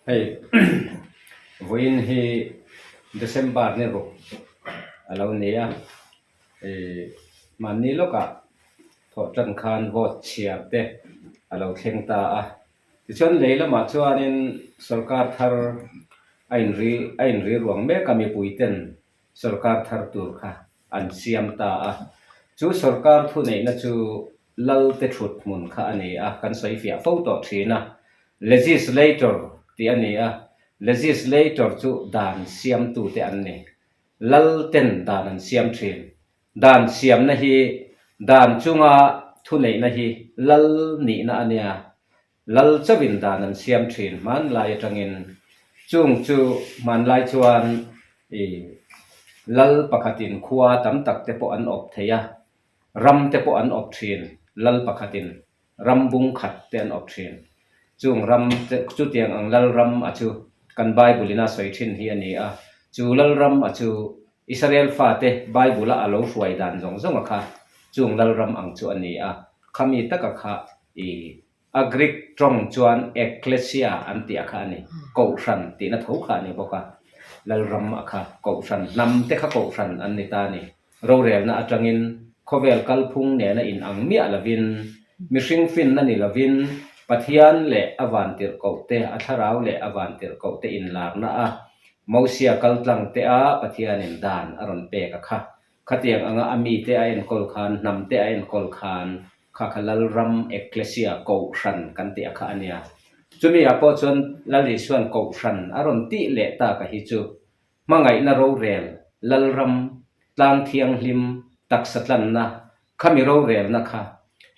Hei vawiin hi December ni ruk a lo ni a, ih mahni lawkah thawh tan khan vote chhiar te a lo thleng ta a. Tichuan lei lamah chuanin sorkar thar a inri a inri ruang mek a mipui ten sorkar thar tur kha an siam ta a. Chu sorkar thuneihna chu Lalte thut hmun kha a ni a, kan sawi fiah fo tawh thin a. Legislator tih a ni a, legislator chu dan siamtute an ni. Lalten dan an siam thin. Dan siamna hi dan chunga thuneihna hi lal nihna a nia. Lal chauhin dan an siam thin hmanlai atangin. Chung chu hmanlai chuan i lal pakhatin khua tam tak te pawh an awp thei a, ram te pawh an awp thin, lal pakhatin ram bung khat te an awp thin. Chung ram te chutiang ang lal ram a chu kan Bible ina sawi thin hi a ni a, chu lal ram a chu Israel fate Bible a a lo hruai dan zawng zawng a kha chung lal ram ang chu a ni a, khami taka kha I a Greek tawng chuan ekklesia an tih a kha a ni. Kohhran tihna tho kha a ni bawk a. Lalram a kha Kohhran, hnam te kha Kohhran an ni ta a ni. Rorelna atangin khawvel kalphung nena inang miah lovin, mihring finna ni lovin, Pathian leh a vantirhkoh te, a thlarau leh a vantirhkoh te inlarna a Mosia kaltlang te a Pathianin dan a rawn pek a kha. Khatiang anga a mite a enkawl khan, hnam te a enkawl khan, Kha kha Lalram Ekklesia Kohhran kan tih a kha a nia. Chumi ah pawh chuan Lal Isuan Kohhran a rawn tih leh tak a hi chu hmangaihna rorel, Lalram, tlang thianghlim, taksa tlanna, khami rorelna kha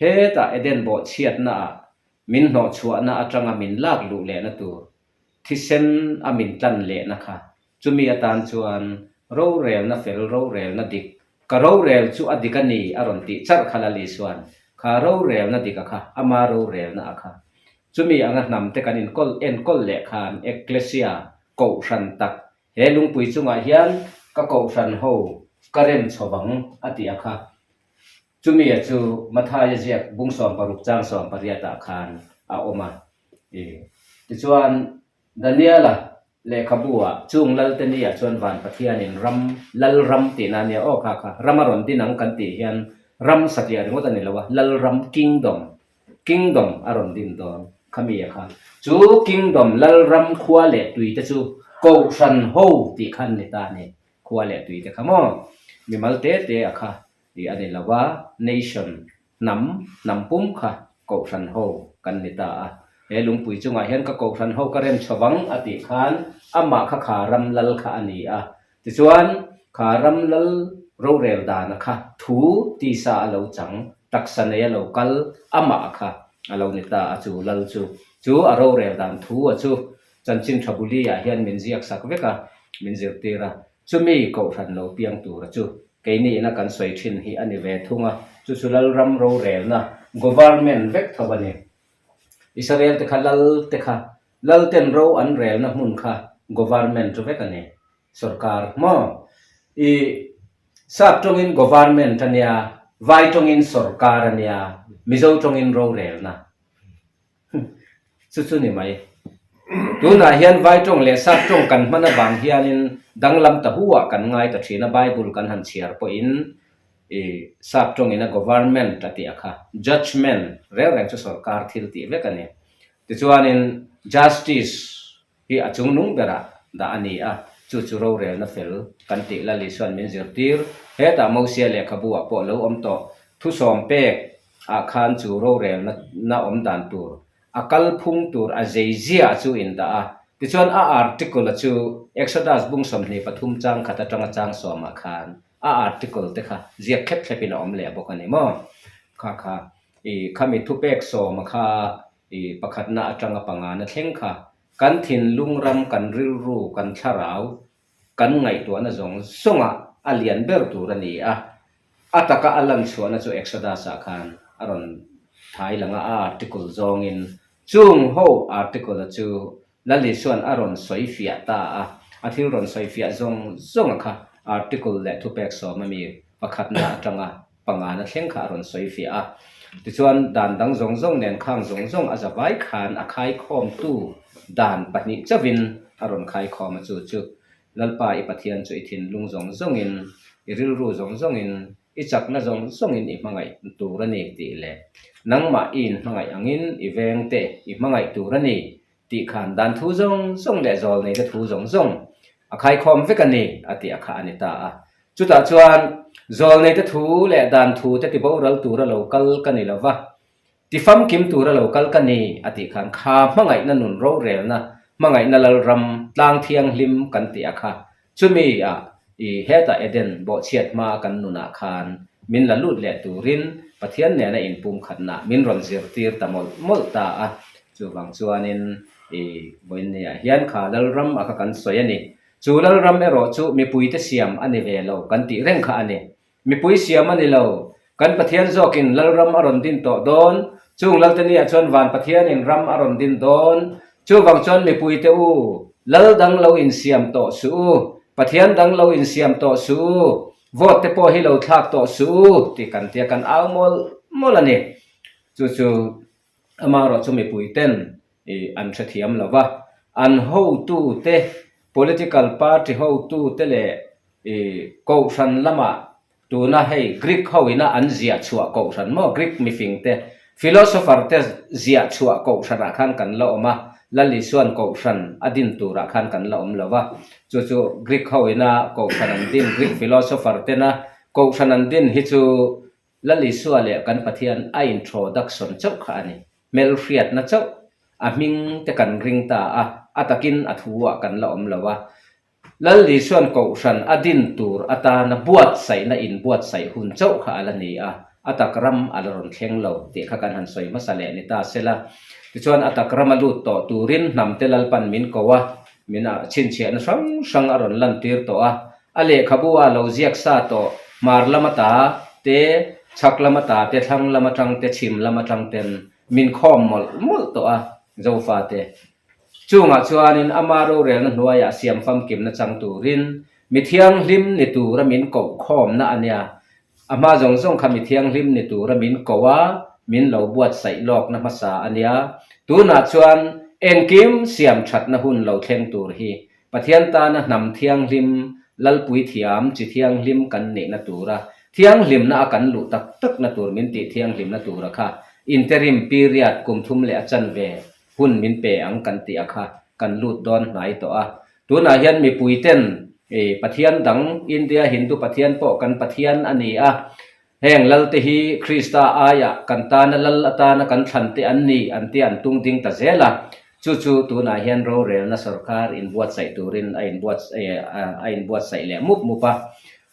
hetah Eden bawhchhiatna ah min hnawhchhuahna atanga min lak luh lehna tur thisen a min tlan lehna kha Chumi atan chuan rorelna fel rorelna dik, ka rorel chu a dik a ni a rawn tih charh kha Lal Isuan, kha rorelna dik a kha, ama rorelna a kha. Chumi anga hnam te kan inkawl enkawl leh khan Ekklesia, Kohhran tak, he lungpui chungah hian ka Kohhran ho ka rem chho vang a tih a kha. Chumi a chu Mathaia ziak bung 16 chang 18 ah khan a awm a. Tichuan Daniela lehkhabu-ah chung Lalte ni-ah chuan Van Pathianin ram, Lal ram tihna a nia aw kha kha, ram a rawn din ang kan tih hian ram satliah ringawt a ni lo a, Lal ram, Kingdom, Kingdom a rawn din dawn kha mi a kha. Chu Kingdom, Lal ram khua leh tui te chu Kohhran ho tih kha an ni ta a ni, khua leh tui te kha maw? Mimal te te a kha tih a ni lo a, Nation, Hnam, hnam pum kha Kohhran ho kan ni ta a. He lungpui chungah hian ka Kohhran ho ka rem chho vang a tih khan amah kha kha ram lal kha a ni a. Tichuan, kha ram lal rorel dana kha thu tisa a lo chang, taksa nei a lo kal, amah kha a lo ni ta a chu lal chu. Chu a rorel dan thu a chu chanchin tha buli ah hian min ziak sak vek a, min zirtir a. Chumi Kohhran lo piang tura chu keini ina kan sawi thin hi a ni ve thung a, chu chu Lalram rorelna, government, vek tho a ni. Israel te kha Lal te kha, Lal ten ro an relna hmun kha government chu vek a ni, sorkar maw? I Sap tawngin government a nia, Vai tawngin sorkar a nia, Mizo tawngin rorelna. Chu chu ni mai. Tunah hian Vai tawng leh Sap tawng kan hman avang hianin danglam ta huah kan ngai ta thin a, Bible kan han chhiar pawhin i Sap tawngin a government a tih a kha, judgement reng reng chu sorkar thil tih vek a ni. Tichuanin justice hi a chungnung berah dah a ni a, chu chu rorelna fel kan tih Lal Isuan min zirtir. Hetah Mosia lehkhabu ah pawh lo awm tawh thusawm pek ah khan chu rorelna na awm dan tur, a kalphung tur a zeizia chu in dah a. Tichuan a article a chu Exodus bung 23 chang khat atanga chang sawmah khan a article te kha ziak thlep thlepin a awm leh bawk a ni maw? Kha kha i khami thupek sawma kha I pakhatna atanga pangana thleng kha kan thinlung ram, kan rilru, kan thlarau, kan ngaihtuahna zawng zawngah a lian ber tur a ni a. A taka a lan chhuahna chu Exodus-ah khan a rawn thai lang a, a article zawngin chung ho article-a chu Lal Isua'n a rawn sawi fiah ta a. A thil rawn sawi fiah zawng zawnga kha article leh thupek sawm ami pakhatna atanga pangana thleng kha a rawn sawi fiah a. Tichuan, dan dang zawng zawng nen khang zawng zawng a zavai khan a khaikhawmtu. dan pahnih chauhin a rawn khaikhawm a, chu chu Lalpa i Pathian chu i thinlung zawng zawngin, i rilru zawng zawngin, i chakna zawng zawngin i hmangaih tur a ni tih leh nangmah i inhmangaih angin i vengte i hmangaih tur a ni tih khan dan thu zawng zawng leh zawlneite thu zawng zawng a khaikhawm vek a ni a tih a kha a ni ta a. Chutah chuan zawlneite thu leh dan thu te tiboral tura lo kal ka ni lo va, Ti famkim tura lo kal ka ni, a tih khan kha hmangaihna nun rorelna, hmangaihna lalram, tlang thianghlim kan tih a kha. Chumi ah i hetah Eden bawhchhiat hma kan nunah khan min la lut leh turin Pathian nena inpumkhatna min rawn zirtir ta mawlh mawlh ta a. Chuvang chuanin i vawiinniah hian kha lalram a kha kan sawi a ni. Chu lalram erawh chu mipuite siam a ni ve lo kan tih reng kha a ni. Mipui siam a ni lo. Kan Pathian zawkin Lalram a rawn din tawh dawn. Chung Lalte niah chuan Van Pathianin ram a rawn din dawn. Chuvang chuan mipuite u, Lal dang lo insiam tawh suh u, Pathian dang lo insiam tawh suh u, vote te pawh hi lo thlak tawh suh u tih kan tia kan au mawlh mawlh a ni. Chu chu amaherawhchu mipuiten i an hrethiam lo va, an hotute, political party hotute leh i kohhran lamah tuna hei Greek ho ina an ziah chhuah kohhran maw, Greek mifingte, philosopher te ziah chhuah kohhranah khan kan la awm a, Lal Isuan kohhran a din turah khan kan la awm lo va, chu chu Greek ho ina kohhran an din, Greek philosopher tena kohhran an din hi chu Lal Isua leh kan Pathian a introduction chauh kha a ni. Hmelhriatna chauh a hming te kan ring ta a, a takin a thu ah kan la awm lo a. Lal Isua'n Kohhran a din tur atana buatsaihna inbuatsaih hun chauh kha a la ni a, a tak ram a la rawn thleng lo tih kha kan han sawi hmasa leh ni ta se la. Tichuan a tak ram a lut tawh turin hnamte Lalpan min ko a, min a chhinchhiahna hrang hrang a rawn lantir tawh a, A lehkhabu a lo ziak sa tawh, hmar lam ata te, chhak lam ata te, thlang lam atang te, chhim lam atang ten min khawm mawlh mawlh tawh a, Zofate. Chungah chuanin ama rorelna hnuaiah siam famkimna chang turin mi thianghlim ni tura min koh khawmna a nia. A hma zawng zawng kha mi thianghlim ni tura min ko a, min lo buatsaih lawkna hmasa a nia. Tunah chuan engkim siam thatna hun lo thleng tur hi Pathian tana hnam thianghlim, Lalpui thiam, chi thianghlim kan nihna tura thianghlimna a kan luh tak takna tur min tih thianghlimna tura kha interim period kum thum leh a chanve hun min pe ang kan tih a kha kan lut dawn hnai tawh a. Tunah hian mipui ten Pathian dang India Hindu Pathian pawh kan Pathian a ni a, Heng Lalte hi Krista aiah kan tana Lal atana kan thlan te an ni an tia an tung ding ta zel a, chu chu tunah hian rorelna sorkar inbuatsaih turin a a inbuatsaih leh mup mup a,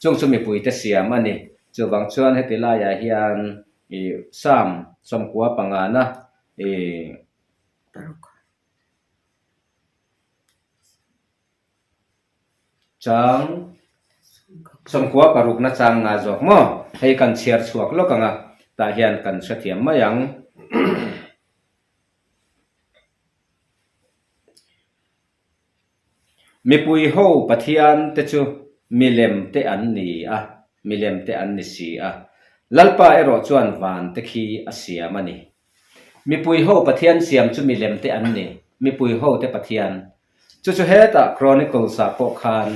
chung chu mipuite siam a ni. Chuvang chuan heti laiah hian i Psalm 90 pangana i Chang 90 parukna chang nga zawk maw? Hei kan chhiar chhuak lawk ang a, tah hian kan hrethiam mai ang. Mipui ho Pathian te chu milem te an ni a, milem te an ni si a. Lalpa erawh chuan van te khi a siam a ni. Mipui ho Pathian siam chu milem te an ni, mipui ho te Pathian. Chu chu hetah Chronicles ah pawh khan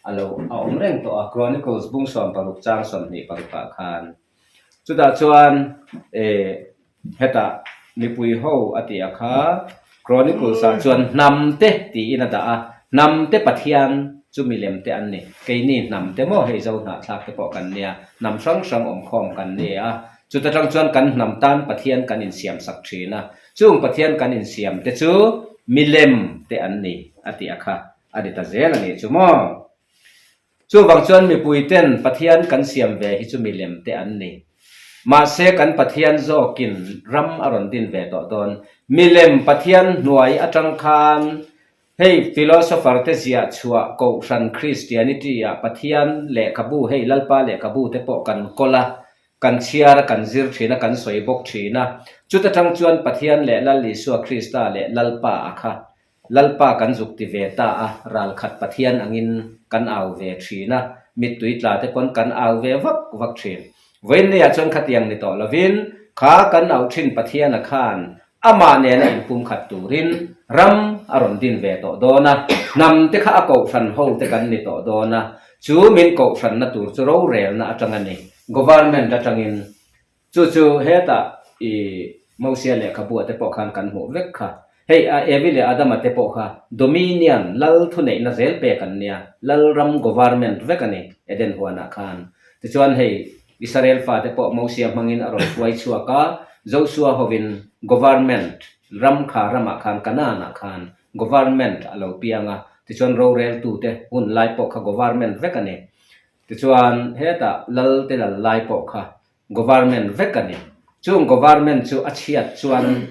a lo a awm reng tawh a, Chronicles bung 16 chang 26 ah khan. Chutah chuan eh hetah mipui ho a tih a kha Chronicles ah chuan hnam te tiin a dah a, hnam te Pathian chu milem te an ni. Keini hnam te maw hei zo hnahthlak te pawh kan nia, hnam hrang hrang awmkhawm kan ni a, Chuta tang chuan kan hnam tan Pathian kan insiam sak thin a, chung Pathian kan insiam te chu milem te an ni a tih a kha a ni ta zel a nih chu maw? Chuvang chuan mipui ten Pathian kan siam ve hi chu milem te an ni. Mahse kan Pathian zawkin ram a rawn din ve tawh dawn. Milem Pathian hnuai atang khan hei philosopher te ziah chhuah Kohhran Christianity ah Pathian lehkhabu hei Lalpa lehkhabu te pawh kan kawl a, Kan chhiar a, kan zir thin a, kan sawi bawk thin a. Chuta tang chuan Pathian leh Lal Isua Krista leh Lalpa a kha Lalpa kan zuk ti ve ta a, ralkhat Pathian angin kan au ve thin a, mittui tla te pawn kan au ve vak vak thin. Vawiinniah chuan khatiang ni tawh lovin kha kan auh thin Pathian a khan. Amah nena inpumkhat turin ram a rawn din ve tawh dawn a, hnam te kha a kohhran ho te kan ni tawh dawn a, chu min kohhranna tur chu rorelna atang a ni, government atangin. Chu chu hetah i Mosia lehkhabu ah te pawh khan kan hmuh vek kha. Hei a Evi leh Adama te pawh kha dominion, lal thuneihna zel pek an nia, lal ram government vek a ni Eden huanah khan. Tichuan hei Israel fate pawh Mosia hmangin a rawn hruai chhuak a, Josua hovin government ram kha ramah khan Kanaan-ah khan government a lo piang a, tichuan roreltute hun lai pawh kha government vek a ni. Tichuan hetah lal te lal lai pawh kha government vek a ni. Chung government chu a chhiat chuan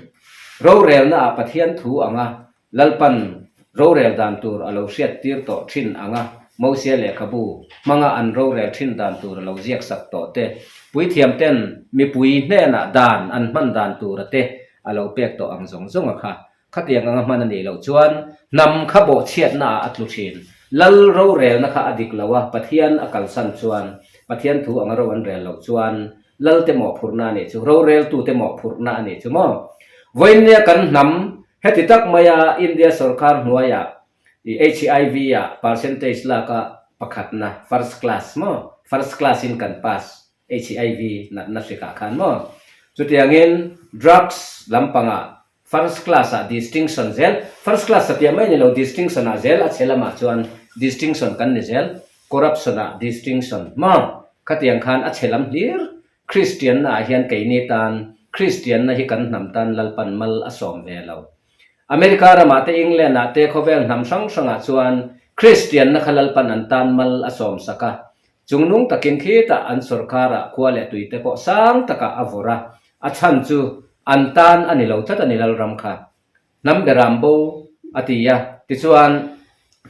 rorelna ah Pathian thu anga Lalpan rorel dan tur a lo hriat tir tawh thin anga Mosia lehkhabu hmanga an rorel thin dan tur a lo ziak sak tawh te, puithiam ten mipui hnenah dan an hman dan tura te a lo pek tawh ang zawng zawng a kha. Khatiang anga hman a nih loh chuan hnam kha bawhchhiatna ah a tlu thin. Lal rorelna kha a dik lo a, Pathian a kalsan chuan, Pathian thu anga ro an rel loh chuan Lalte mawhphurhna a nih chu, roreltute mawhphurhna a nih chu maw? Vawiinnia kan hnam heti tak maia India sorkar hnuaiah i HIV ah percentage laka pakhatna, first class maw? First class in kan pass HIV natna hrikah khan maw? Chutiangin drugs lampangah First class ah distinction zel, first class satliah mai ni lo distinction ah zel a chhe lamah chuan distinction kan ni zel, corruption ah distinction maw? Khatiang khan a chhe lam hlir Kristian na ah hian keini tan Kristian na hi kan hnam tan Lalpan mal a sawm ve lo. America ramah te England ah te khawvel hnam hrang hrang ah chuan Kristian na kha Lalpan an tan mal a sawm sak a, Chungnung takin khitah an sorkarah khua leh tuite pawh sang takah a vawrh a, a chhan chu an tan a ni lo tlat a ni Lalram kha. Hnam beram bo a ti a, tichuan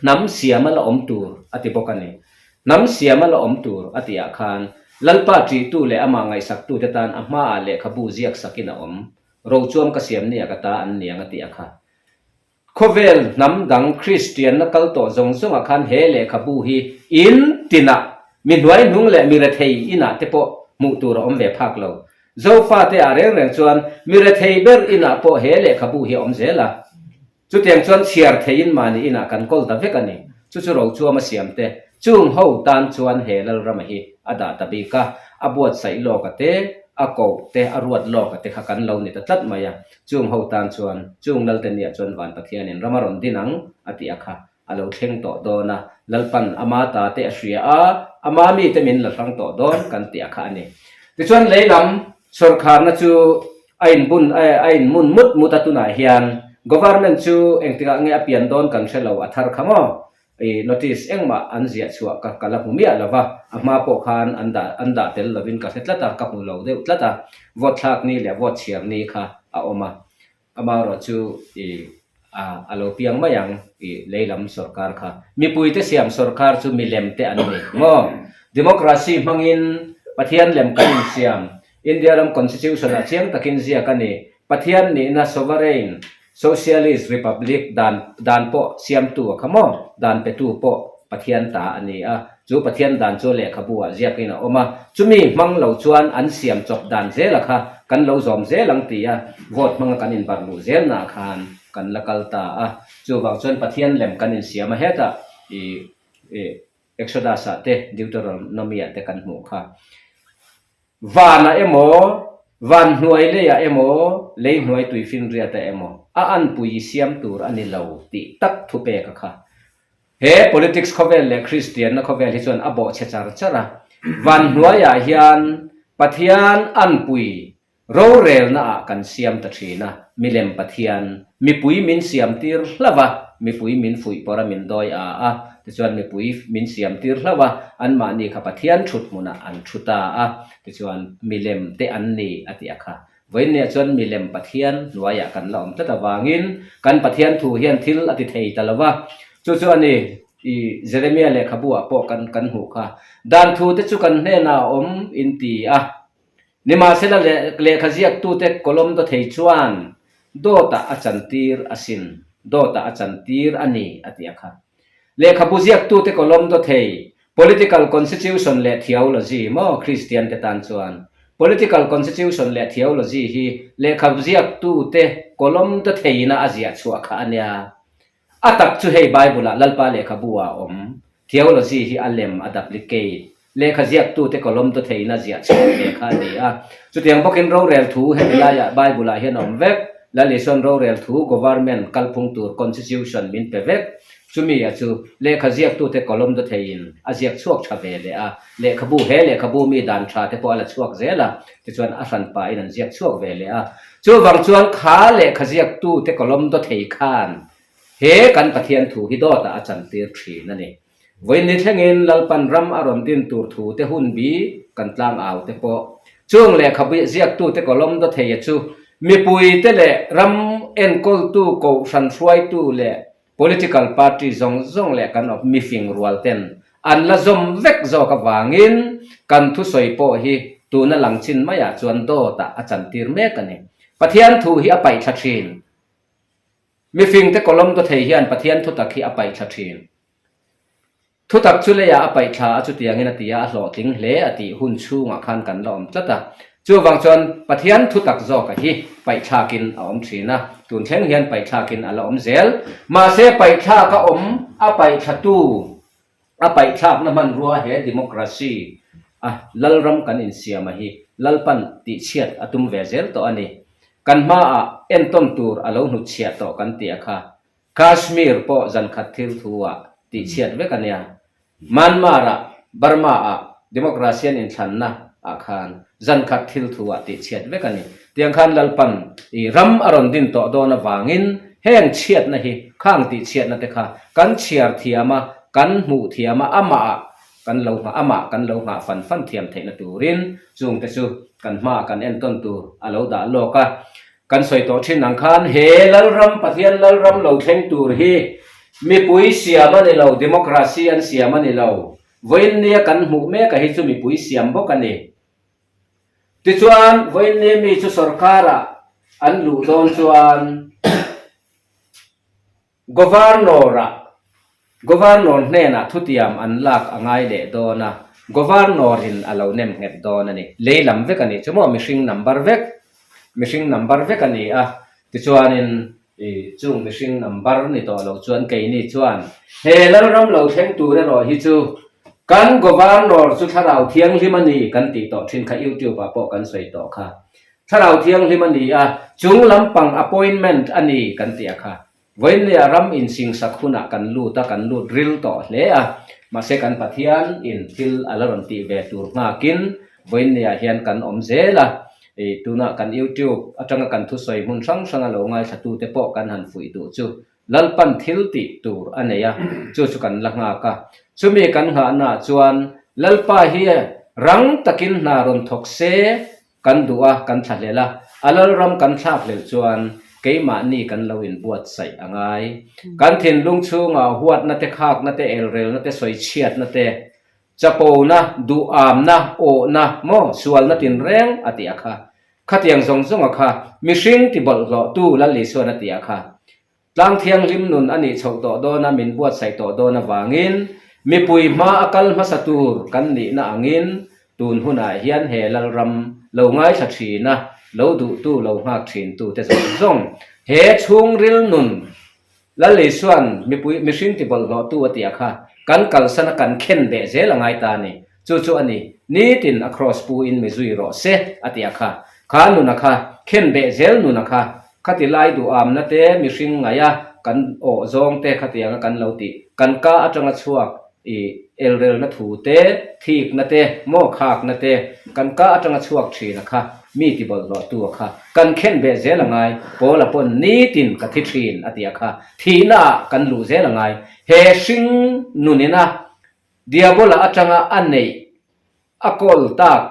hnam siama la awm tur a ti bawk a ni. Hnam siama la awm tur a tihah khan Lalpa ṭihtu leh amah ngaihsaktute tan a hmaah lehkhabu ziak sakin a awm, rochuam ka siam nia ka ta an niang a tih a kha. Khawvel hnam dang Kristianna kal tawh zawng zawngah khan he lehkhabu hi in tinah mi hnuaihnung leh mi rethei inah te pawh hmuh tur a awm ve phak lo. Zofate ah reng reng chuan mi rethei ber inah pawh he lehkhabu hi a awm zel a. Chutiang chuan chhiar theiin mahni inah kan kawl ta vek a ni. Chu chu Rochuama siam te chung ho tan chuan he Lalrama hi a dah ta bik a, a buatsaih lawk a te, a koh te, a ruat lawk a te kha kan lo ni ta tlat mai a. Chung ho tan chuan, chung Lalte nia chuan Van Pathianin ram a rawn din ang a tih a kha a lo thleng tawh dawn a, Lalpan ama ta te a hria a, ama mite min la hrang tawh dawn kan tih a kha a ni. Tichuan lei lam sawrkharna chu a inbun a inmun mut mut a tunah hian Government chu engtikah nge a pian dawn kan hre lo a thar kha maw? I notice engmah an ziah chhuah ka ka la hmu miah lo va, a hma pawh khan an dah an dah tel lovin ka hre tlat a, ka hmu lo deuh tlat a, vote thlak ni leh vote chhiar ni kha a awm a, amaherawh chu i a a lo piang mai ang i lei lam sawrkar kha. Mipuite siam sawrkar chu milem te an ni maw? Democracy hmangin Pathian lem kan insiam, India ram constitution ah chiang takin ziak a ni, Pathian nihna sovereign Socialist Republic dan dan pawh siamtu a kha maw? Dan petu pawh Pathian ta a ni a, chu Pathian dan chu lehkhabu ah ziakin a awm a, chumi hmang lo chuan an siam chawp dan zel a kha kan lo zawm zel ang ti a, vote hmanga kan inbarh luh zelnaah khan kan la kal ta a, chuvang chuan Pathian lem kan insiam a hetah i i Exodus ah te Deuteronomy ah te kan hmuh kha. Vanah emaw, van hnuai leiah emaw, lei hnuai tuifinriatah emaw a anpui i siam tur a ni lo tih tak thupek a kha. He politics khawvel leh Kristianna khawvel hi chuan a bawhchhe char char a. Van hnuaiah hian Pathian anpui Rorelna ah kan siam ta thin a, milem Pathian, mipui min siam tir hlauh a, mipui min fuih pawr a min dawi a a, tichuan mipui min siam tir hlauh a, anmahni kha Pathian thut hmunah an thu ta a, tichuan milem te an ni a ti a kha. Vawiinniah chuan milem Pathian hnuaiah kan la awm tlat avangin kan Pathian thu hian thil a ti thei ta lo va, chu chu a ni i Jeremia lehkhabu ah pawh kan kan hmuh kha. Dan thu te chu kan hnenah a awm in ti a. Nimahsela lehkha ziaktute kawlawm daw thei chuan dawtah a chantir asin, dawtah a chantir a ni a ti a kha. Lehkhabu ziaktute kawlawm daw thei, political constitution leh theology maw Kristiante tan chuan. Political Constitution leh Theology hi lehkha ziaktute kawlawm ta theihna a ziah chhuah kha a nia. A tak chu hei Bible-ah Lalpa lehkhabu ah a awm. Theology hi a lem, a duplicate. Lehkha ziaktute kawlawm ta theihna ziah chhuah ve kha a ni a. Chutiang bawkin rorel thu heti laiah Bible-ah hian a awm vek. Lal Isuan rorel thu Government kalphung tur Constitution min pe vek. Chumi a chu lehkha ziaktute kawlawm ta theihin a ziak chhuak tha ve leh a. Lehkhabu, he lehkhabu mi dan tha te pawh a la chhuak zel a, tichuan a hran pahin an ziak chhuak ve leh a. Chuvang chuan kha lehkha ziaktute kawlawm daw thei khan he kan Pathian thu hi dawtah a chantir thin a ni. Vawiin ni thlengin Lalpan ram a rawn din tur thu te hun bi kan tlang au te pawh chung lehkha ziaktute kawlawm daw thei a chu mipui te leh ram enkawltu kohhran hruaitu leh Political party zawng zawng leh kan awp mifing rual ten an la zawm vek zawk avangin kan thusawi pawh hi tuna lang chin maiah chuan dawtah a chantir mek a ni. Pathian thu hi a paihthla thin. Mifingte kawlawm dawthei hian Pathian thutak hi a paihthla thin. Thutak chu leiah a paih thla a chutiangin a ti a, a hlawhtling hle a tih hun chhungah khan kan la awm tlat a. Chuvang chuan Pathian thutak zawka hi paih thlakin a awm thin a, tun thleng hian paih thlakin a la awm zel. Mahse paih thlak a awm, a paih thlatu, a paih thlakna hmanrua he democracy a Lalram kan insiama hi Lalpan tihchhiat a tum ve zel tawh a ni. Kan hmaah entawn tur a lo hnutchhiah tawh kan tih a kha. Kashmir pawh zankhat thil thu ah tihchhiat vek a nia. Myanmar ah, Burma ah democracy an inthlanna ah khan zankhat thil thu ah tihchhiat vek a ni. Tiang khan Lalpan i ram a rawn din tawh dawn avangin heng chhiatna hi khang tihchhiatna te kha kan chhiar thiam a, kan hmuh thiam a, amah ah kan lo nghah, amah kan lo nghah fan fan thiam theihna turin chungte chu kan hmaah kan entawn tur a lo dah lawk a. Kan sawi tawh thin ang khan he Lalram, Pathian Lalram lo thleng tur hi mipui siam a ni lo, democracy an siam a ni lo. Vawiin nia kan hmuh mek a hi chu mipui siam bawk a ni. Tichuan, vawiin nia mi chu sorkarah an luh dawn chuan Governor-ah, Governor hnenah thutiam an lak a ngai leh dawn a, Governor-in a lo nem nghet dawn a ni. Lei lam vek a nih chu maw, mihring number vek, mihring number vek a ni a. Tichuanin, i chung mihring number ni tawh lo chuan keini chuan he Lalram lo thleng tur erawh hi chu kan Governor chu Thlarau Thianghlim a ni kan tih tawh thin kha YouTube-ah pawh kan sawi tawh kha. Thlarau Thianghlim a ni a, chung lampang appointment a ni kan tih a kha. Vawiinnia ram insingsak hunah kan lut a, kan lut ril tawh hle a. Mahse kan Pathian in thil a la rawn tih ve tur nghakin vawiinnia hian kan awm zel a. I tunah kan YouTube atanga kan thusawi hmun hrang hranga lo ngaithlatute pawh kan han fuih duh chu Lalpan thil tih tur a nei a, chu chu kan la nghak a. Chumi kan nghahnaah chuan Lalpa hi rang takin hna rawn thawk se Kan duh a, kan thlahlel a, a lalram kan thlakhlelh chuan keimahni kan lo inbuatsaih a ngai. Kan thinlung chhungah huatna te, khakna te, elrelna te, sawichhiatna te, chapona, duhamna, awhna, maw, sualna tinreng a tih a kha. Khatiang zawng zawnga kha mihring tibawlhhlawhtu Lal Isuan a tih a kha. Tlang thianghlim nun a nih chhoh tawh dawn a, min buatsaih tawh dawn avangin mipui hma a kal hmasa tur kan nihna angin tun hunah hian he Lalram lo ngaithla thin a, lo duhtu lo nghak thintu te zawng zawng he chhungril nun Lal Isuan mipui mihring tibawlhhlawhtu a tih a kha kan kalsan a kan khen beh zel a ngai ta a ni. Chu chu a ni, nitin a kraws pu in mi zui rawh se a tih a kha. Kha nun a kha, khen beh zel nun a kha. Khati lai duhamna te mihring ngaih a kan awh zawng te khatianga kan lo tih, kan ka atanga chhuak i elrelna thu te, thikna te, maw khakna te, kan ka atanga chhuak thin a kha, mi ti bawlhhlawhtu a kha. Kan khen beh zel a ngai, Paula pawn nitin ka thi thin a tih a kha. Thihna ah kan luh zel a ngai. He hring nunin a Diabola atanga a neih a kawl tak,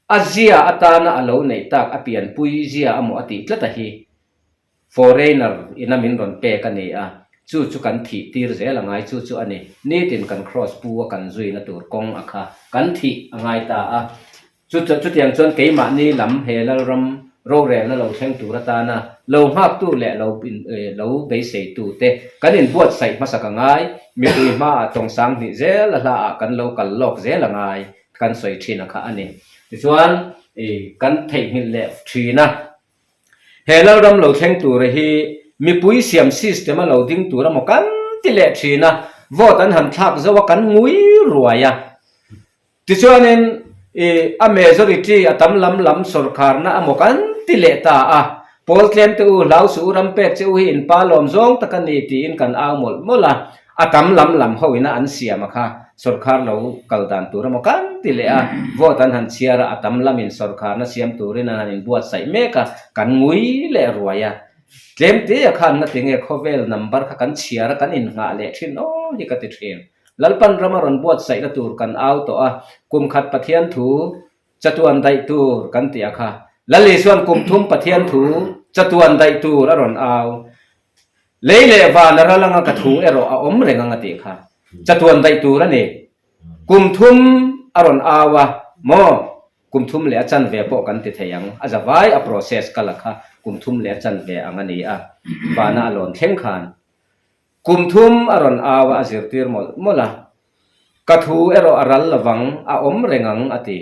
a zia atana a lo neih tak a pianpui zia a maw a tih tlat a hi foreigner ina min rawn pek a ni a, chu chu kan thih tir zel a ngai, chu chu a ni, nitin kan kraws pu a kan zuina tur kawng a kha kan thih a ngai ta a. Chu chutiang chuan keimahni lam he Lalram rorelna lo thleng tur atana lo nghaktu leh lo lo beiseitute kan inbuatsaih hmasak a ngai, mipui hmaah tawng sang hnih zel a hlaah kan lo kal lawk zel a ngai kan sawi thin a kha a ni. Tichuan. kan theihnghilh leh thin a. He Lalram lo thleng tura hi mipui siam system a lo ding tur emaw kan ti leh thin a, vote an han thlak zo a kan ngui ruai a. Tichuanin i a majority a tam lam lam sawrkharna emaw kan ti leh ta a, pawl tlem te u hlau suh u ram pek che u hi in pa lawm zawng tak a ni tiin kan au mawlh mawlh a, a tam lam lam ho ina an siam a kha sawrkhar lo kal dan tur emaw kan ti leh a, vote an han chhiar a, a tam lamin sawrkharna siam turin an han inbuatsaih mek a, kan ngui leh ruai a. Tlem te a khan ngatinge khawvel number kha kan chhiar a kan innghah leh thin aw hi ka ti thin. Lalpan rama rawn buatsaihna tur kan au tawh a, kum khat Pathian thu chatuan daih tur kan tih a kha. Lal Isuan kum thum Pathian thu chatuan daih tur a rawn au. Lei leh van a ral anga ka thu erawh a awm reng ang a tih kha. Chatuan daih tur a ni. Kum thum a rawn au a, maw? Kum thum leh a chanve pawh kan ti thei ang. A zavai a process kal a kha kum thum leh a chanve ang a ni a, vana a lawn thleng khan. Kum thum a rawn au a, a zirtir mawlh mawlh a. Ka thu erawh a ral lovang, a awm reng ang, a ti.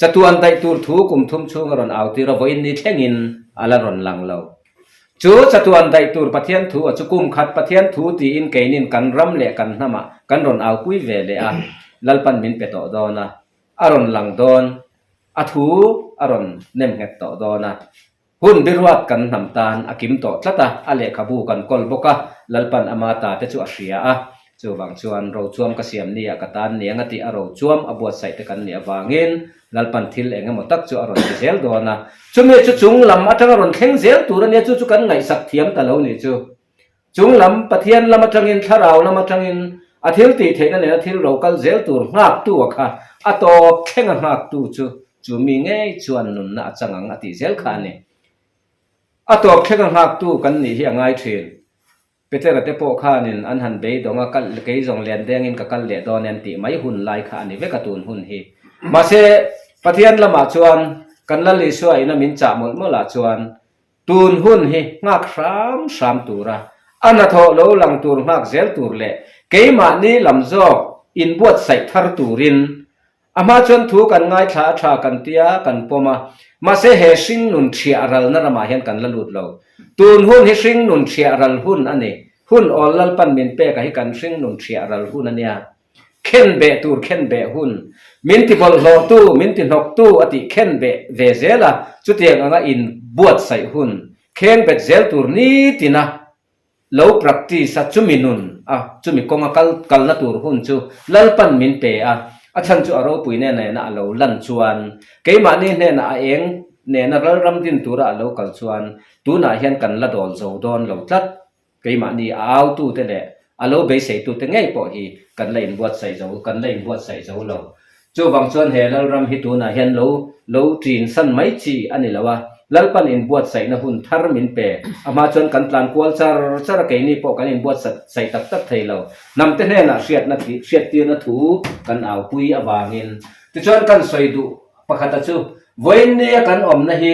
Chatuan daih tur thu kum thum chhung a rawn au tir a, vawiin ni thlengin a la rawn lang lo. Chu chatuan daih tur Pathian thu a chu kum khat Pathian thu tiin keinin kan ram leh kan hnamah kan rawn aupui ve leh a, Lalpan min pe tawh dawn a, a rawn lang dawn, a thu a rawn nem nghet tawh dawn a. Hun biruat kan hnam tan a kim tawh tlat a, a lehkhabu kan kawl bawk a, Lalpan ama ta te chu a hria a, chuvang chuan rochuam ka siam ni ah ka tan niang a tih a rochuam a buatsaih te kan nih avangin Lalpan thil eng emaw tak chu a rawn ti zel dawn a, chumi chu chung lam atanga rawn thleng zel tur a nia, chu chu kan ngaihsak thiam ta lo nih chu. Chung lam Pathian lam atangin thlarau lam atangin a thil tih theihna nena thil ro kal zel tur nghaktu a kha a tawp thleng a nghaktu chu chu mi ngei chuan nunna a chang ang a tih zel kha a ni. A tawp thleng a nghaktu kan nih hi a ngai thin. Petera te pawh khanin an han beidawng a, kal kei zawng len dengin ka kal leh dawn e an tih mai hun lai kha a ni vek a tun hun hi. Mahse, Pathian lamah chuan kan Lal Isua ina min chah mawlh mawlh ah chuan Tun hun hi nghak hram hram tura a hnathawh lo lang tur nghak zel tur leh keimahni lam zawk inbuatsaih thar turin a hma chuan thu kan ngaithla a tha kan tia kan pawm a, mahse he hringnun thiah ralna ramah hian kan la lut lo. Tun hun hi hringnun thiah ral hun a ni. Hun awl Lalpan min pek a hi kan hringnun thiah ral hun a nia. Khen beh tur khen beh hun, min ti bawlhhlawhtu, min ti hnawktu a tih khen beh ve zel a, chutiang anga in buatsaih hun, kheng bet zel tur nitina lo practice a chumi nun a, chumi kawnga kal kalna tur hun chu Lalpan min pe a, a chhan chu a ropui nena nena a lo lan chuan, keimahni hnenah a eng nena ralram din tura a lo kal chuan tunah hian kan la dawl zo dawn lo tlat. Keimahni a autute leh a lo beiseitute ngei pawh hi kan la inbuatsaih zo, kan la inbuatsaih zo lo. Chuvang chuan he Lalram hi tunah hian lo lo ṭin san mai chi a ni lo a, Lalpan inbuatsaihna hun thar min pe. A hma chuan kan tlan kual char char a, keini pawh kan inbuatsaih tak tak thei lo. Hnamte hnenah hriatna hriattirna thu kan aupui avangin. Tichuan kan sawi duh pakhata chu, vawiin nia kan awmna hi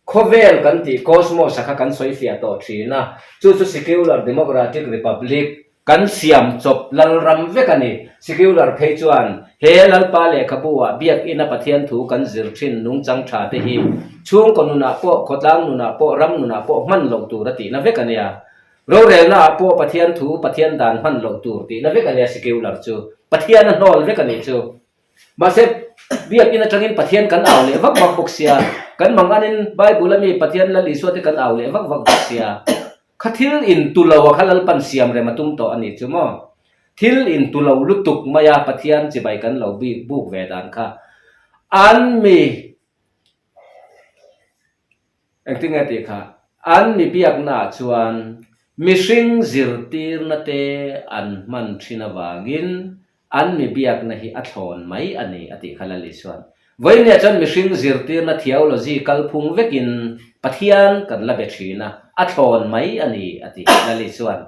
Khawvel kan tih cosmos a kha kan sawi fiah tawh thin a, chu chu secular democratic republic kan siam chawp lalram vek a ni. Secular phei chuan he Lalpa lehkhabu ah biakina Pathian thu kan zir thin nungchang tha te hi chhungkaw nunah pawh, khawtlang nunah pawh, ram nunah pawh hman loh tur a tihna vek a nia. Rorelna ah pawh Pathian thu, Pathian dan hman loh tur tihna vek a nia secular chu. Pathian a hnawl vek a nih chu. Mahse, Biakinn atangin Pathian kan au leh vak vak bawk sia, kan manganin Bible ami Pathian Lal Isua te kan au leh vak vak bawk sia. Kha thil in tu lo a kha Lalpan siam rem a tum tawh a ni chu maw? Thil in tu lo lutuk mai a Pathian chibai kan lo bik buk ve dan kha an mi Engtin nge tih kha? An mi biaknaah chuan mihring zirtirna te an hman thin avangin an mi biakna hi a thlawn mai a ni a tih kha Lal Isuan. Vawinia chuan mihring zirtirna theology kalphung vekin Pathian kan la be thin a, a thlawn mai a ni a ti Lal Isuan.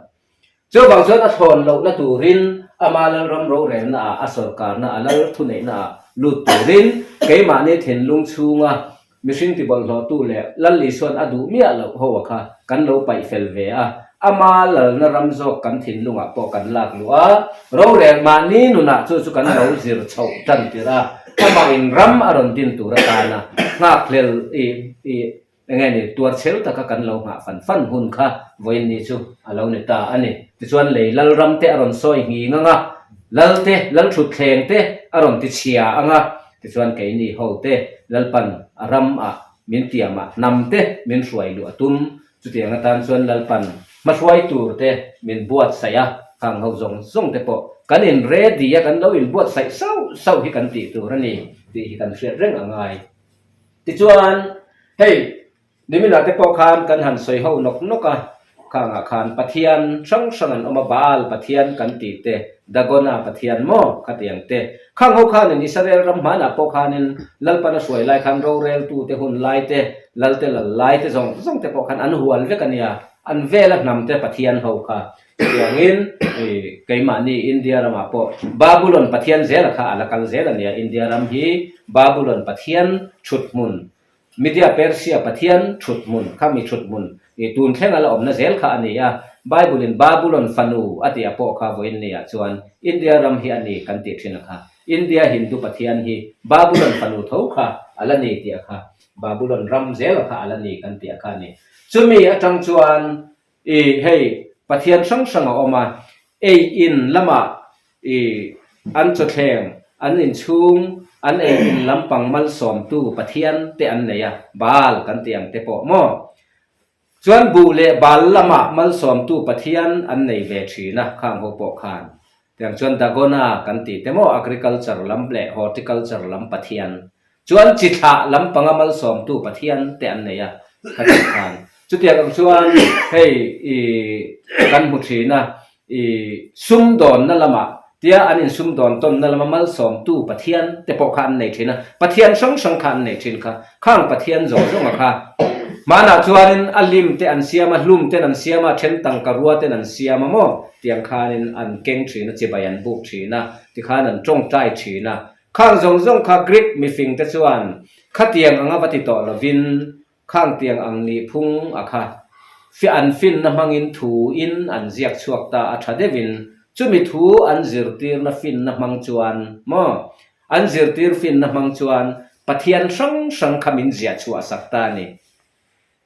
Chuvang chuan a thlawn lohna turin ama Lalram rorelnaah a sawrkarna a lal thuneihnaah lut turin keimahni thinlung chhunga mihring tibawlhhlawhtu leh Lal Isuan a duh miah loh ho a kha kan lo paih fel ve a, ama lalna ram zawk kan thinlungah pawh kan lak luh a, rorel mahni nunah chu chu kan lo zir chhoh tan tirh a. Amah in ram a rawn din tur atana nghakhlel i i enge ni tuar chhel taka kan lo nghah fan fan hun kha vawiin ni chu a lo ni ta a ni. Tichuan lei lal ram te a rawn sawi nghing ang a, lal te, lal thutthleng te a rawn ti chhia ang a, tichuan keini ho te Lalpan a ram ah min tiam a, hnam te min hruai luh a tum Chutiang atan chuan Lalpan hmahruai tur te min buatsaih a, khang ho zawng zawng te pawh kan in ready a, kan lo in buatsaih sauh sauh hi kan tih tur a ni tih hi kan hriat reng a ngai. Tichuan, hei niminah te pawh khan kan han sawi ho nawk nawk a, khangah khan Pathian hrang hrang an awm a, Baal Pathian kan tih te, Dagona Pathian maw khatiang te, khang ho khanin Israel ram hmanah pawh khanin Lalpan a hruai lai khan roreltute hun lai te, Lalte lal lai te zawng zawng te pawh khan an hual vek a nia, an vela hnam te Pathian ho kha. Chutiangin keimahni India ramah pawh Babulon Pathian zela kha a la kal zel a nia, India ram hi Babulon Pathian thut hmun, Media Persia Pathian thut hmun kha mi thut hmun tun thleng a la awmna zel kha a ni a, Bible in Babulon fanu a tih a pawh kha vawiin ni ah chuan India ram hi a ni kan tih thin a kha. India Hindu Pathian hi Babulon fanu tho kha a la ni tih a kha. Babulon ram zel kha a la ni kan tih a kha a ni. Chumi atang chuan i hei Pathian hrang hrang a awm a, ei in lamah i an chawthleng, an inchhung, an ei in lampang malsawmtu Pathian te an nei a, Baal kan tih ang te pawh maw? Chuan buh leh bal lamah malsawmtu Pathian an nei ve thin a, khang ho pawh khan. Tiang chuan Dagona kan tih te maw agriculture lam leh horticulture lam Pathian. Chuan chi thlah lampanga malsawmtu Pathian te an nei a, khatiang khan. Chutiang ang chuan hei i kan hmu thin a, I sumdawnna lamah tia an insumdawn tawnna lama malsawmtu Pathian te pawh kha an nei thin a, Pathian hrang hrang kha an nei thin kha. Khang Pathian zawng zawnga kha hmanah chuanin a lim te an siam a, hlum ten an siam a, then tangka rua ten an siam a maw tiang khanin an keng thin a, chibai an buk thin a, tikhan an tawngtai thin a. Khang zawng zawng kha Greek mifing te chuan khatiang anga va ti tawh lovin Khang tiang ang nih phung a kha. Fiah an finna hmangin thu in an ziak chhuak ta a tha deuhin chumi thu an zirtirna finna hmang chuan maw an zirtir finna hmang chuan Pathian hrang hrang kha min ziah chhuah sak ta a ni.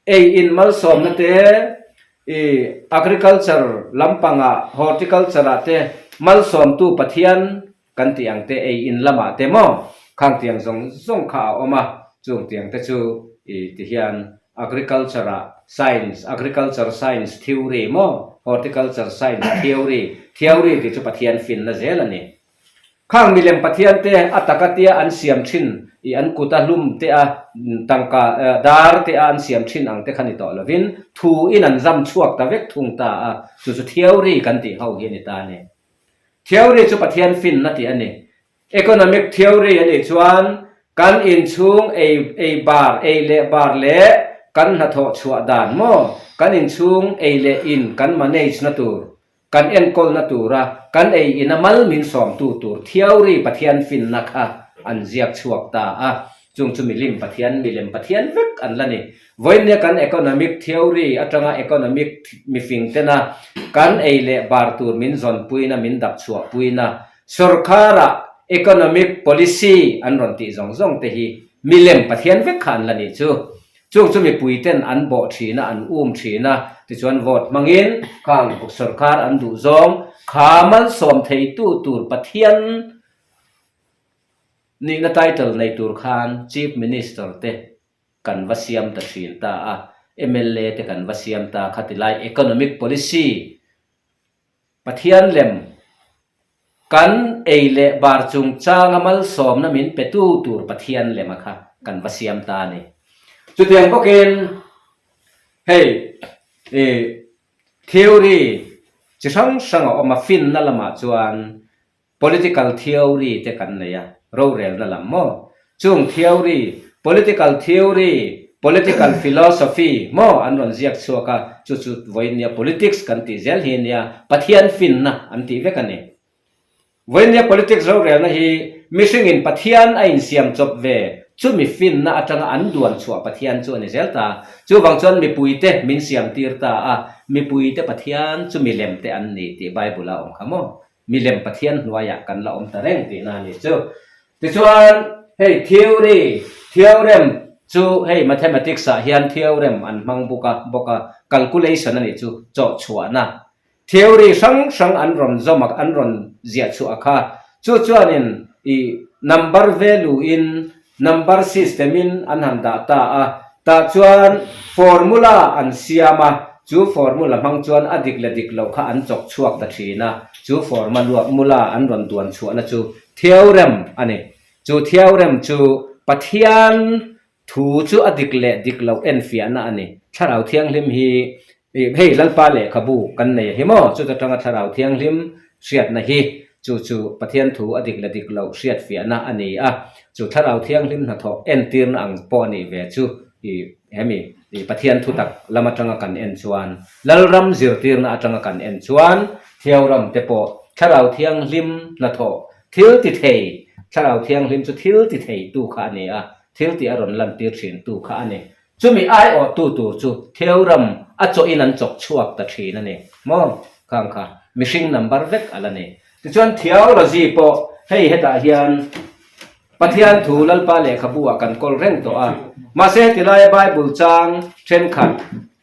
Ei in malsawmna te i agriculture lampangah horticulture ah te malsawmtu Pathian Kan tih ang te ei in lamah te maw khang tiang zawng zawng kha a awm a, chung tiang te chu i ti hian agriculture ah science, agriculture science theory maw horticulture science theory, theory tih chu Pathian finna zel a ni. Khang milem Pathian te a taka tia an siam thin i an kut a hlum te a tangka dar te a an siam thin ang te kha ni tawh lovin thu in an zam chhuak ta vek thung ta a, chu chu theory kan tih ho hi a ni ta a ni. Theory chu Pathian finna tih a ni. Economic theory a nih chuan kan inchhung ei ei bar, ei leh bar leh kan hnathawh chhuah dan maw, kan inchhung ei leh in kan manage na tur, kan enkawlna tura kan ei ina mal min sawmtu tur theory Pathian finna kha an ziak chhuak ta a. Chung chu milim Pathian, milem Pathian vek an la ni. Vawiinnia kan economic theory atanga economic mifing tena kan ei leh bar tur min zawnpuina, min dap chhuahpuina, sorkara economic policy an rawn tih zawng zawng te hi milem Pathian vek kha an la nih chu. Chung chu mipui ten an bawh thin a, an um thin a, tichuan vote hmangin khang sorkar an duh zawng kha malsawm theitu tur Pathian nihna title nei tur khan Chief Minister te kan va siam ta thin ta a, mla te kan va siam ta kha ti lai economic policy Pathian lem kan ei leh bar chungchanga malsawmna min petu tur Pathian lema kha kan va siam ta a ni. Chutiang bawkin hei i theory chi hrang hrang a awm a, finna lamah chuan Political theory te kan nei a, rorelna lam maw? Chung theory, political theory, political philosophy maw an rawn ziak chhuak a, chu chu vawinia politics kan tih zel hi nia, Pathian finna an tih vek a ni. Vawinia politics rorelna hi mihringin Pathian a insiam chawp ve, chumi finna atanga an duan chhuah Pathian chu a ni zel ta. Chuvang chuan mipuite min siam tir ta a, mipuite Pathian chu milem te an ni tih Bible a awm kha maw? Milem Pathian hnuaiah kan la awm ta reng tihna a ni chu. Tichuan. hei theory, theorem, chu hei mathematics ah hian theorem an hmang bawk a, bawk a, calculation a nih chu, chawhchhuahna. Theory hrang hrang an rawn zawm a, an rawn ziah chhuah a kha. Chu chuanin i number value in number system in an han dah ta a, tah chuan formula an siam a, chu formula hmang chuan a dik leh dik loh kha an chawk chhuak ta thin a, chu formula an rawn duan chhuahna chu theorem a ni. Chu theorem chu Pathian Thu chu a dik leh dik loh enfiahna a ni. Thlarau Thianghlim hi hei Lalpa lehkhabu kan nei a hi maw? Chuta tanga Thlarau Thianghlim hriatna hi chu chu Pathian thu a dik leh dik loh hriatfiahna a ni a. Chu Thlarau Thianghlim hnathawh entirna ang pawh a nih ve chu i hemi i Pathian thutak lam atanga kan en chuan, Lalram zirtirna atanga kan en chuan Theoram te pawh Thlarau Thianghlim hnathawh thil ti thei, Thlarau Thianghlim chu thil ti theitu kha a ni a. Thil tih a rawn lantir thin tu kha a ni. Chumi aiawh tu tur chu Theoram a chawhin an chawk chhuak ta thin a ni maw? Khang kha mihring number vek a la ni. Tichuan theology pawh hei hetah hian Pathian thu Lalpa lehkhabu ah kan kawl reng tawh a. Mahse hetilaia Bible chang thenkhat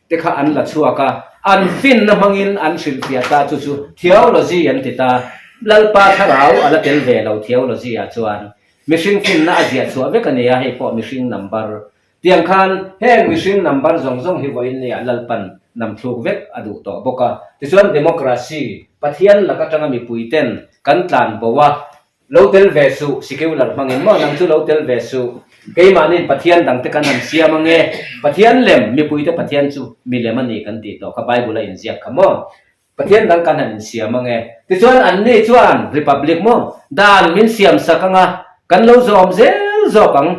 te kha an la chhuak a, an finna hmangin an hrilhfiah ta chu chu theology an ti ta. Lalpa thlarau a la tel ve lo theology ah chuan. Mihring finna a ziah chhuah vek a nia, hei pawh mihring number. Tiang khan heng mihring number zawng zawng hi vawiin nia Lalpan namthluk vek a duh tawh bawk a. Tichuan democracy, Pathian lak atanga mipui ten kan tlan bo a, lo tel ve suh, secular hmangin maw nang chu lo tel ve suh, keimahniin Pathian dangte kan han siam ange, Pathian lem, mipuite Pathian chu milem a ni kan tih tawh kha Bible a inziak kha maw. Pathian dang kan han insiam ang e. Tichuan anni chuan Republic maw dan min siam sak ang a, kan lo zawm zel zawk ang.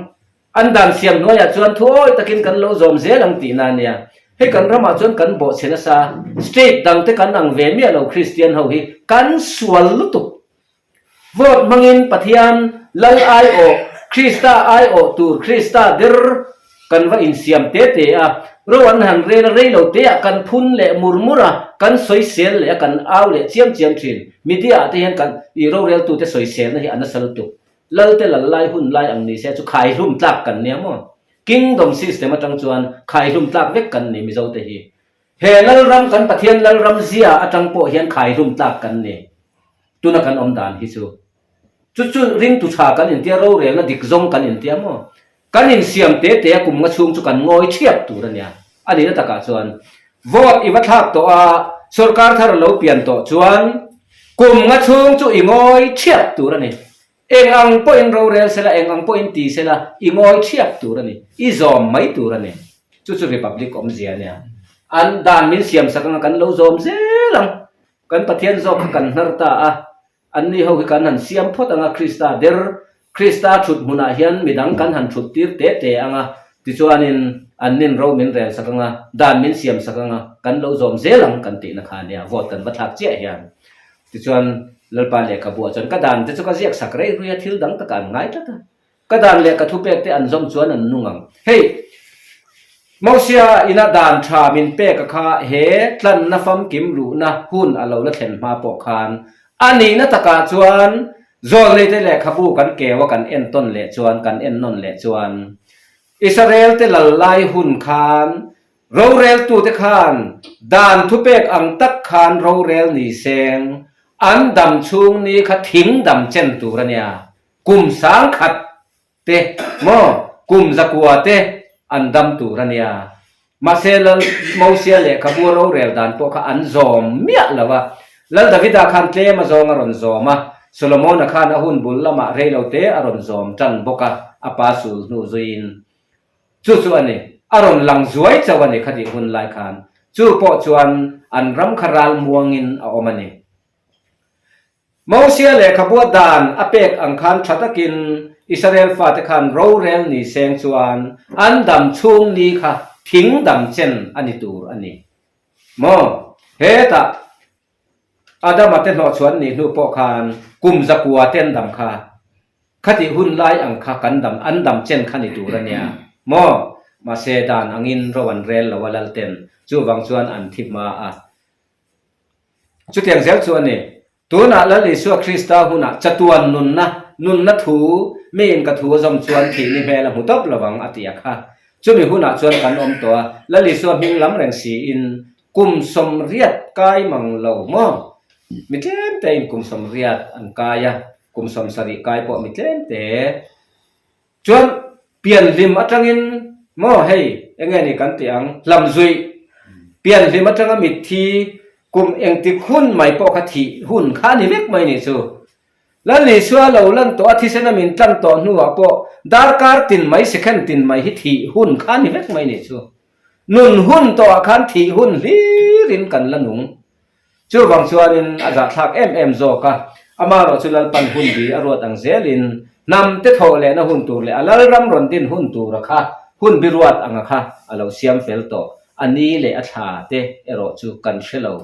An dan siam hnuaiah chuan thuawi takin kan lo zawm zel ang tihna a nia. Hei kan ramah chuan kan bawhchhe nasa, state dangte kan ang ve miah lo Kristian ho hi kan sual lutuk. Vote hmangin Pathian Lal aiawh, Krista aiawh tur Krista der kan va insiam te te a, ro an han rel a rei lo te ah kan phun leh mur mur a, kan sawisel leh a, kan au leh chiam chiam thin. Media ah te hian kan i roreltute sawiselna hi a nasa lutuk. Lal te lal lai hun lai ang ni se chu khaihlum tlak kan nia maw? Kingdom system atang chuan khaihlum tlak vek kan ni Mizo te hi. He Lalram kan Pathian Lalram zia atang pawh hian khaihlum tlak kan ni. Tuna kan awm dan hi chu. Chu chu ringtu tha kan intia rorelna dik zawng kan intia maw? Kan insiam te te a kum nga chhung chu kan ngawi thiap tur a nia. A nihna takah chuan vote i va thlak tawh a, sorkar thar a lo pian tawh chuan kum nga chhung chu i ngawi thiap tur a ni. Eng ang pawhin rorel sela, eng ang pawhin ti sela, i ngawi thiap tur a ni, i zawm mai tur a ni. Chu chu Republic awmzia a nia. An dan min siam sak anga kan lo zawm zel ang. Kan Pathian zawk kha kan hnar ta a, anni ho hi kan han siam phawt anga Krista der, Krista thut hmunah hian midang kan han thut tir te te anga, tichuanin annin ro min rel sak anga, dan min siam sak anga, kan lo zawm zel ang kan tihna kha a nia, vote kan va thlak chiah hian. Tichuan, Lalpa lehkhabuah chuan ka dan te chu ka ziak sak rei rui a, thil dang takah an ngai tlat a. Ka dan leh ka thupek te an zawm chuan an nung ang. Hei, Mosia ina dan tha min pek a kha he tlanna famkim luhna hun a lo la thlen hma pawh khan a nihna takah chuan Zawlneite lehkhabu kan keu a kan entawn leh chuan kan ennawn leh chuan Israel te lal lai hun khan Roreltute khan dan thupek ang tak khan rorel ni seng, an dam chhung ni kha thing dam chen tur a nia. Kum sangkhat te maw kum zakua te an dam tur a nia. Mahse Lal Mosia lehkhabu rorel dan pawh kha an zawm miah lo a. Lal Davida khan tlem a zawng a rawn zawm a, Solomona khan a hun bul lamah reilote a rawn zawm tan bawk a, a pa sul hnu zuiin. Chu chu a ni. A rawn lang zuai chauh a ni khatih hun lai khan. Chu pawh chuan an ram kha ral muangin a awm a ni. Mosia lehkhabua dan a pek ang khan tha takin Israel fate khan rorel ni seng chuan an dam chhung ni kha thing dam chen a ni tur a ni. Maw? Hetah Adama te hnawhchhuan nih hnu pawh khan kum zakua te an dam kha. Khatih hun lai ang kha kan dam, an dam chen kha ni tur a nia maw? Mahse dan angin ro an rel lo a Lalten, chuvang chuan an thi hma a. Chutiang zel chu a ni. Tunah Lal Isua Krista hunah chatuan nunna, nunna thu. Miin ka thu a zawm chuan thih ni hmel a hmu tawp lovang a ti a kha. Chumi hunah chuan kan awm tawh a, Lal Isua hming lam reng siin kum 80 kai mang lo maw? Mi tlem tein kum 80 an kai a, kum 70 kai pawh mi tlem te. Chuan pianhlim atangin maw hei enge ni kan tih ang, hlamzuih pianhlim atanga mitthi kum engtik hun mai pawh kha thih hun kha a ni vek mai nih chu. Lal Isua lo lan tawh a thisena min tlan tawh hnuah pawh darkar tin mai second tin mai hi thih hun kha a ni vek mai nih chu. Nun hun tawhah khan thih hun hlirin kan la nung. Chuvang chuanin a zahthlak em em zawk a, amaherawh chu Lalpan hun bi a ruat ang zelin hnam te thawh lehna hun tur leh a Lalram rawn din hun tura kha hun bi ruat anga kha a lo siam fel tawh. A ni leh a thla te erawh chu kan hre lo.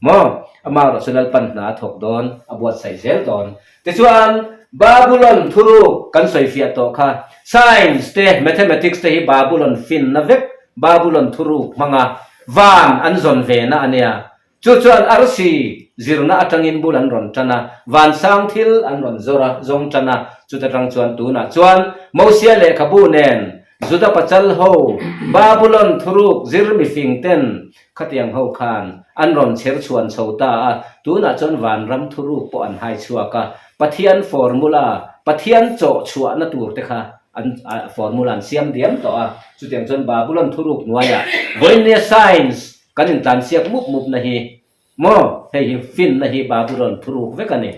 Maw? Amaherawh chu Lalpan hna a thawk dawn, a buatsaih zel dawn. Tichuan, Babulon thuruk kan sawifiah tawh kha, Science te, Mathematics te hi Babulon finna vek, Babulon thuruk hmanga van an zawn ve na a nia. Chu chuan arsi zirna atangin bul an rawn tan a, vansang thil an rawn zawr a, zawng tan a, chuta tang chuan tunah chuan Mosia lehkhabu nen Juda pachal ho, Babulon thuruk zir mifing ten Khatiang ho khan an rawn chher chhuan chho ta a, tunah chuan vanram thuruk pawh an hai chhuak a, Pathian formula, Pathian chawh chhuahna tur te kha an formula an siam diam tawh a, chutiang chuan Babulon thuruk hnuaiah vawinia science kan intlansiak mup mupna hi maw, hei hi finna hi Babulon thuruk vek a ni.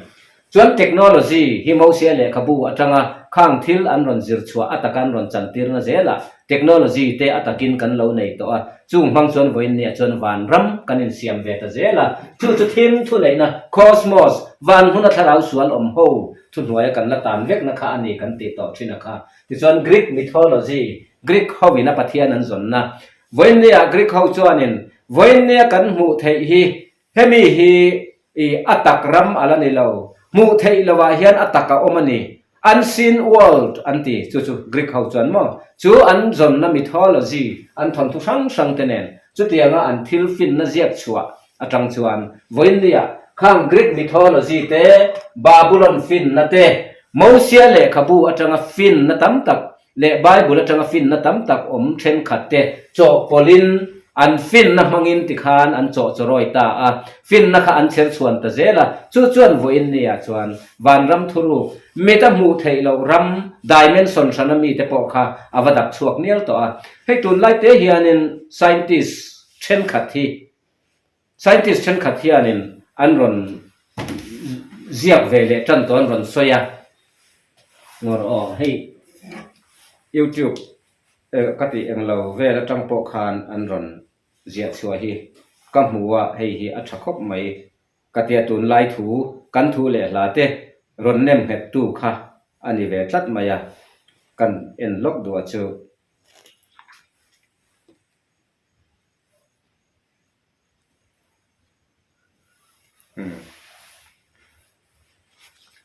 Chuan technology hi Mosia lehkhabu atanga khang thil an rawn zir chhuah a taka an rawn chantirna zelah technology te a takin kan lo nei tawh a, chung hmang chuan vawiinniah chuan vanram kan insiam ve ta zel a, chu chu thim thuneihna, cosmos, van hmuna thlarau sual awm ho thuhnuaia kan la tan vekna kha a ni kan tih tawh thin a kha. Tichuan Greek mythology, Greek hoin a pathian an zawnna, vawiinniah Greek ho chuanin vawiinnia kan hmuh theih hi Hemi hi i a tak ram a la ni lo. Hmuh theih lovah hian a tak a awm a ni. Unseen world an ti, chu chu Greek ho chuan maw? Chu an zawnna mythology, an thawnthu hrang hrang te nen, chutianga an thil finna ziak chhuah atang chuan vawiinniah khang Greek mythology te, Babulon finna te, Mosia lehkhabu atanga finna tam tak leh Bible atanga finna tam tak awm thenkhat te chawhpawlhin an finna hmangin tikhan an chawhchawrawi ta a, finna kha an chher chhuan ta zel a, chu chuan vawiin nia chuan vanram thuruk, mit a hmuh theih loh ram dimension hrana mite pawh kha a va dap chhuak nial tawh a. Hei tunlai te hianin scientist thenkhat hi Scientist thenkhat hianin an rawn ziak ve leh tan tawh an rawn sawi a, ngawr aw hei YouTube ka tih englo vel atang pawh khan an rawn ziah chhuah hi ka hmu a, hei hi a tha khawp mai ka tia tunlai thu kan thu leh hla te rawn nem nghet tu kha a ni ve tlat mai a, kan en lawk duh a chu.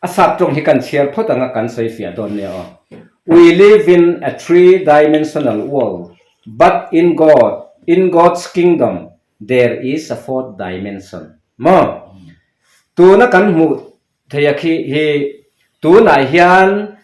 A sap tawng hi kan chhiar phawt anga kan sawi fiah dawn nia aw. We live in a three dimensional world but in God, in God's kingdom there is a fourth dimension. Maw? Tuna kan hmuh theih a khi hi tunah hian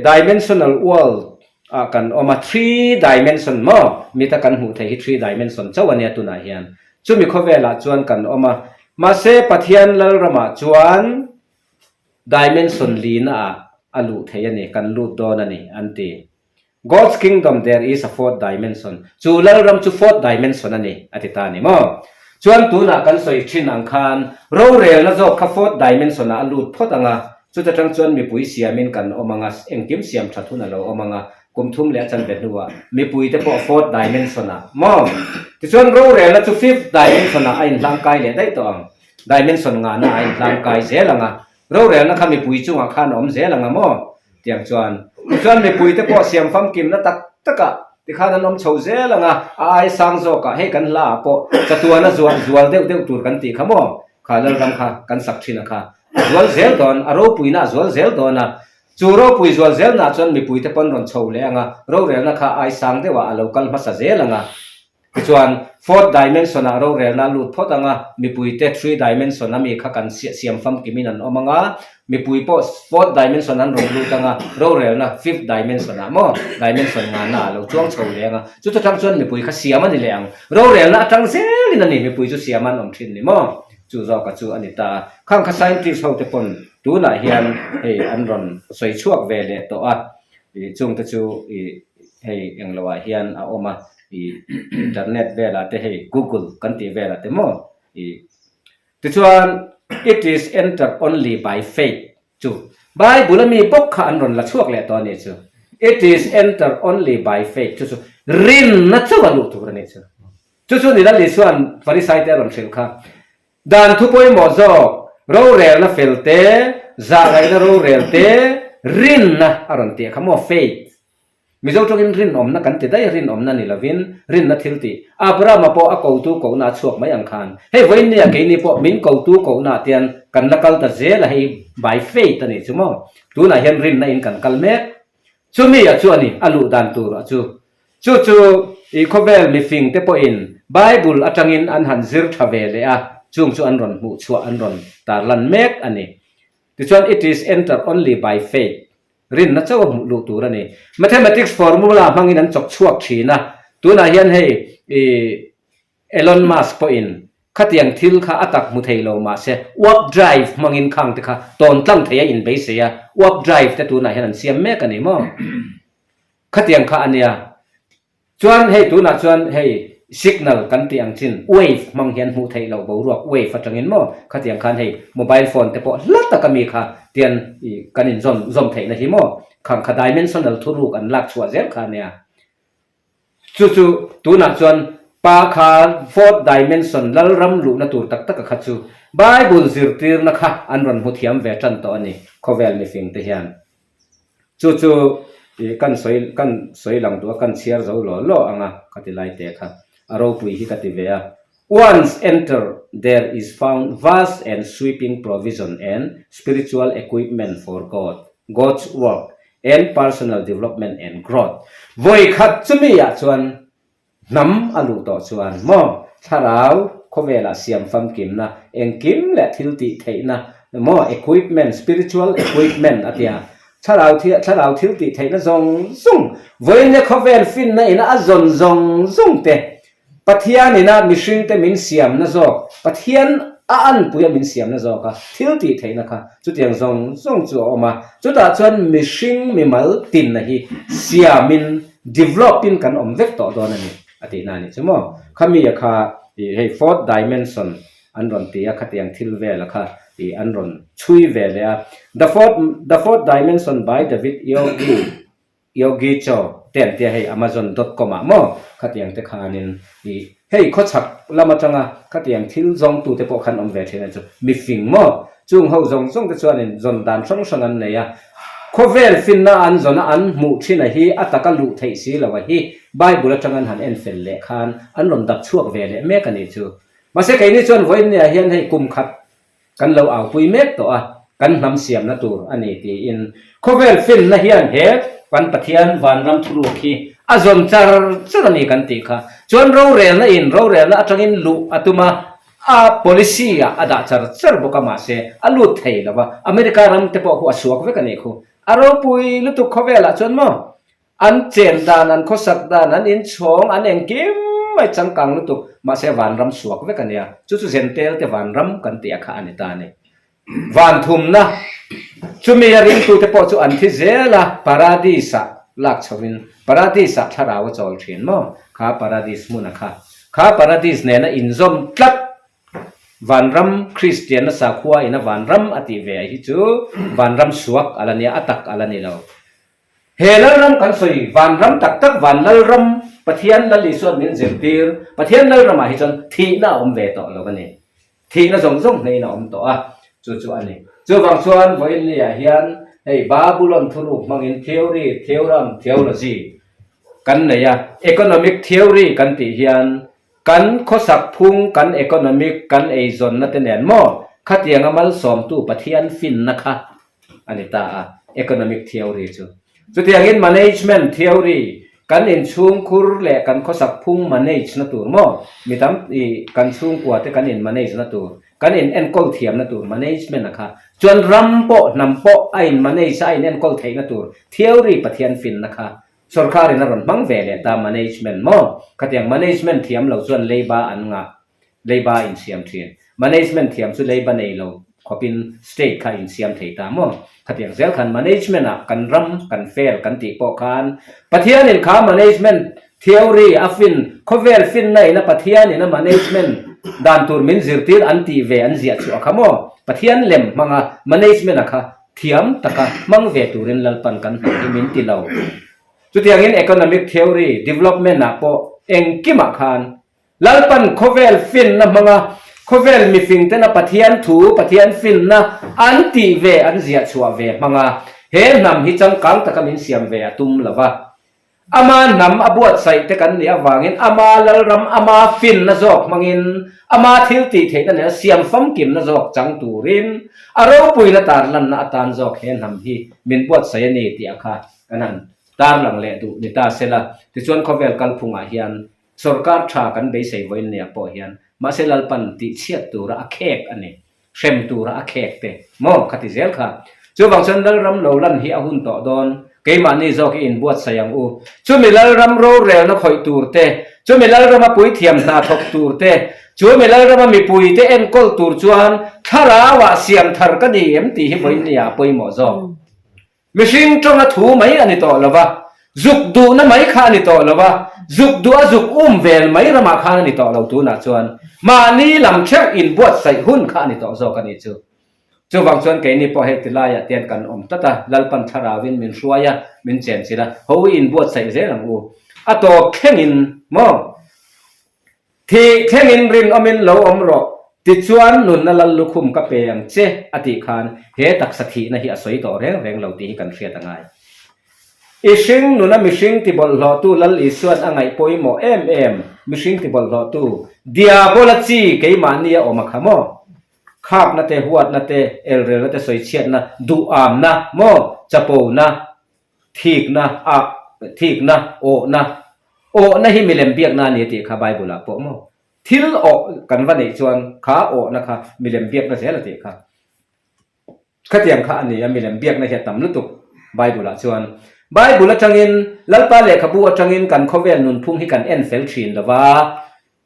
Dimensional world ah kan awm a, three dimension maw? Mita kan hmuh theih hi three dimension chauh a nia tunah hian. Chumi khawvelah chuan kan awm a, mahse Pathian Lalramah chuan dimension lina ah a luh theih a ni, kan lut dawn a ni an ti. God's kingdom there is a fourth dimension, chu Lalram chu fourth dimension a ni a ti ta a ni maw? Chuan tunah kan sawi thin ang khan rorelna zawk kha fourth dimension ah a lut phawt ang a, chuta tang chuan mipui siamin kan awm ang a, engkim siam that hun a lo awm ang a, kum thum leh a chanve hnuah mipui te pawh fourth dimension ah maw? Tichuan rorelna chu fifth dimension ah a inhlangkai leh daih tawh ang, dimension ngahna a inhlangkai zel ang a, rorelna kha mipui chungah khan a awm zel ang a maw? Tiang chuan, tichuan mipuite pawh siam famkimna tak takah tikhan an awm chho zel ang a, a ai sang zawkah hei kan hla ah pawh chatuana zuah zual deuh deuh tur kan tih kha maw? Kha Lalram kha kan sak thin a kha a zual zel dawn, a ropuina a zual zel dawn a, chu ropui zual zelnaah chuan mipuite pawn rawn chho leh ang a, rorelna kha ai sang deuhah a lo kal hmasa zel ang a. Tichuan, fourth dimension-ah rorelna a lut phawt ang a, mipuite three dimension a mi kha kan siam famkimin an awm ang a, mipui pawh fourth dimension an rawn lut ang a, rorelna fifth dimension-ah maw dimension ngana a lo chuang chho leh ang a, chuta tang chuan mipui kha siam a ni leh ang. Rorelna atang zelin a ni mipui chu siam an awm thin ni maw? Chu zawka chu a ni ta a. Khang kha scientist hote pawn tunah hian hei an rawn sawi chhuak ve leh tawh a, ih chungte chu ih hei engloah hian a awm a. I internet velah te hei google kan tih velah te maw i tichuan it is entered only by faith chu bible a mi bawk kha an rawn la chhuak leh tawh a nih chu it is entered only by faith chu chu rinna chauh a luh tur a nih chu chu chu ni Lal Isua'n Farisai te a rawn hrilh kha dan thu pawimawh zawk rorelna fel te zahngaihna rorel te rinna a rawn tih kha maw faith Mizo tawngin rinawmna kan ti daih a, rinawmna ni lovin rinna thil tih. Abrahama pawh a kotu kohna a chhuak mai ang khan. Hei vawiinnia keini pawh min kotu kohna ah tian kan la kal ta zel a, hei by faith a nih chu maw? Tunah hian rinna in kan kal mek. Chumi a chu a ni, a luh dan tur a chu. Chu chu i khawvel mifing te pawhin Bible atangin an han zir tha ve leh a, chung chu an rawn hmuh chhuah an rawn tarlan mek a ni. Tichuan it is enter only by faith. Rinna chauh a hmuh luh tur a ni. Mathematics formula hmangin an chawk chhuak thin a, tunah hian hei i Elon Musk pawhin khatiang thil kha a tak hmu thei lo mahse warp drive hmangin khang te kha tawn tlang thei a inbeisei a, warp drive te tunah hian an siam mek a ni maw? Khatiang kha a nia. Chuan hei tunah chuan hei signal kan tih ang chin wave hmang hian hmuh theih loh boruak wave atangin maw khatiang khan hei mobile phone te pawh hla taka mi kha tian ih kan in zawm zawm theihna hi maw khang kha dimensional thuruk an lak chhuah zel kha ania. Chu chu tunah chuan pa kha fourth dimension lalram luhna tur tak taka kha chu Bible zirtirna kha an rawn hmu thiam ve tan tawh a ni khawvel mifing te hian. Chu chu ih kan sawi kan sawi lang duh a, kan chhiar zo law law ang a, ka ti lai te kha. A ropui hi ka ti ve a. Once enter, there is found vast and sweeping provision and spiritual equipment for God, God's work and personal development and growth. Vawi khat chumi ah chuan Hnam a luh tawh chuan maw thlarau khawvelah siam famkimna, engkim leh thil tih theihna maw equipment, spiritual equipment a tia. Thlarau thlarau thil tih theihna zawng zawng, vawiinne khawvel finna ina a zawn zawng zawng te, Pathian ina mihringte min siamna zawk, Pathian a anpuia min siamna zawka thil tih theihna kha chutiang zawng zawng chu a awm a. Chutah chuan mihring mimal tinna hi siamin Develop in kan awm vek tawh dawn a ni a tih na a nih chu maw. Khami a kha ih hei fourth dimension an rawn ti a khatiang thil vel a kha ih an rawn chhui ve leh a. The fourth the fourth dimension by David Yogi Yogi Cho te an tia hei amazon dot com ah maw khatiang te khanin ih Hei khawchhak lam atanga khatiang thil zawngtute pawh khan awm ve thin a chu mifing maw? Chung ho zawng zawng te chuanin zawn dan hrang hrang an nei a, khawvel finna an zawn a an hmuh thin a hi a taka luh theih si lo a hi Bible atanga an han en fel leh khan an rawn dap chhuak ve leh mek a nih chu. Mahse keini chuan vawiinniah hian hei kum khat Kan lo aupui mek tawh a, kan hnam siamna tur a ni tiin khawvel finna hian he kan Pathian vanram thuruk hi a zawn char char a ni kan tih kha. Chuan rorelna in rorelna atangin luh a tum a, a policy ah a dah char char bawk a mahse a lut thei lo va, America ram te pawh khu a suak vek a nih khu. A ropui lutuk khawvelah chuan maw An chen dan, an khawsak dan, an inchhawng, an engkim mai changkang lutuk, mahse vanram suak vek a nia. Chu chu Zentel te vanram kan tih a kha a ni ta a ni. Van thumna, chumi a ringtute pawh chu an thi zel a, Paradis-ah lak chhovin, Paradis-ah thlarau a chawl thin maw? Kha Paradis hmuna kha. Kha Paradis nena inzawm tlat Vanram, Kristianna sakhua ina vanram a tih ve a hi chu vanram suak a la nia, a tak a la ni lo. He Lalram kan sawi, Vanram tak tak, Van Lalram, Pathian Lal Isua'n min zirtir, Pathian Lalramah hi chuan thihna a awm ve tawh lo a ni. Thihna zawng zawng hnehin a awm tawh a, chu chu a ni. Chuvang chuan vawiinniah hian hei Babulon thuruk hmangin theory, theoram, theology kan nei a, economic theory kan tih hian kan khawsak phung, kan economic, kan eizawnna te nen maw khatianga malsawmtu Pathian finna kha a ni ta a, economic theory chu. Chutiangin management theory, Kan inchhungkhur leh kan khawsak phung manage na tur maw? Mi tam i kan chhungkua te kan in manage na tur, kan in enkawl thiam na tur management a kha. Chuan ram pawh, hnam pawh a in manage a, a in enkawl theih na tur theory Pathian finna kha sorkar in a rawn hmang ve leh ta management maw? Khatiang management thiam lo chuan leiba an ngah Leiba insiam thin. Management thiam chu leiba nei lo khawpin state kha insiam thei ta maw? Khatiang zel khan management ah kan ram kan fail kan tih pawh khan Pathianin kha management theory a fin, khawvel finna ina Pathianin a management dan tur min zirtir an tih ve an ziah chhuah kha maw? Pathian lem hmanga management a kha thiam taka hmang ve turin Lalpan kan hnam hi min ti lo. Chutiangin economic theory development ah pawh engkimah khan Lalpan khawvel finna hmanga khawvel mifing tena Pathian thu, Pathian finna an tih ve, an ziah chhuah ve hmanga he hnam hi changkang taka min siam ve a tum lo va. Ama hnam a buatsaih te kan nih avangin ama Lalram, ama finna zawk hmangin, ama thil tih theihna nena siam famkimna zawk chang turin a ropuina tarlanna atan zawk he hnam hi min buatsaih a ni tih a kha kan han tarlang leh duh ni ta sela. Tichuan khawvel kalphungah hian Sorkar tha kan beisei vawiin nia pawh hian mahse Lalpan tihchhiat tura a khek a ni, hrem tura a khek te maw kha ti zel kha. Chuvang chuan Lalram lo lan hi a hun tawh dawn, keimahni zawk i inbuatsaih ang u. Chumi Lalram rorelna khawih tur te, chumi Lalrama puithiam hna thawk tur te, chumi Lalrama mipui te enkawl tur chuan thlarauah siam thar ka ni em tih hi vawiin nia a pawimawh zawk. Mihring tawnga thu mai a ni tawh lo va, zuk duhna mai kha a ni tawh lo va, zuk duh a zuk um vel mai ramah khan a ni tawh lo tunah chuan mahni lam theuh inbuatsaih hun kha a ni tawh zawk a nih chu. Chuvang chuan keini pawh hei tilaiah te hian kan awm tlat a, Lalpan thlarauin min hruai a, min chenchilh a, ho i inbuatsaih zel ang u. A tawp thlengin maw? Thih thlengin rinawmin lo awm rawh, tichuan nunna lal lukhum ka pe ang che, a tih khan he taksa thihna hi a sawi tawh reng reng lo tih hi kan hriat a ngai. I hring nuna mihring tibawlhhlawhtu Lal Isuan a ngaih pawimawh em em, mihring tibawlhhlawhtu Diabola chi keimahni a awm a kha maw? Khakna te, huatna te, elrelna te, sawichhiatna, duhamna maw? Chapona, Thikna a, thikna, awhna. Awhna hi milem biakna a ni a tih kha Bible ah pawh maw? Thil awh kan va neih chuan kha awhna kha milem biakna zel a tih kha. Khatiang kha a ni a, milem biakna hi a tam lutuk Bible ah chuan. Bible atangin, Lalpa lehkhabu atangin kan khawvel nunphung hi kan en fel thin lo va,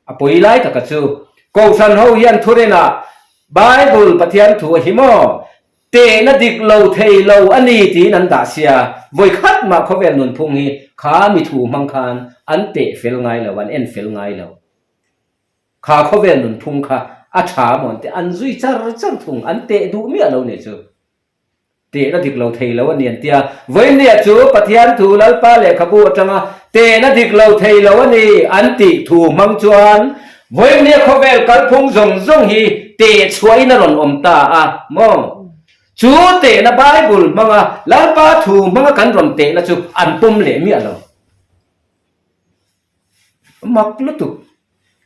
A pawi lai taka chu Kohhran ho hian thurinah Bible Pathian thu a hi maw? Tehna dik lo thei lo a ni tiin an dah sia, vawi khat mah khawvel nunphung hi kha mi thu hmang khan an teh fel ngai lo, an en fel ngai lo. Kha khawvel nunphung kha a tha maw an ti, an zui char char thung, an teh duh miah lo nih chu. Tehna dik lo thei lo a ni an tia. Vawinia chu Pathian thu Lalpa lehkhabu atanga tehna dik lo thei lo a ni an tih thu hmang chuan vawinia khawvel kalphung zawng zawng hi teh chhuahin a rawn awm ta a maw? Chu tehna Bible hmanga Lalpa thu hmanga kan rawn tehna chu an pawm leh miah lo. Mak lutuk.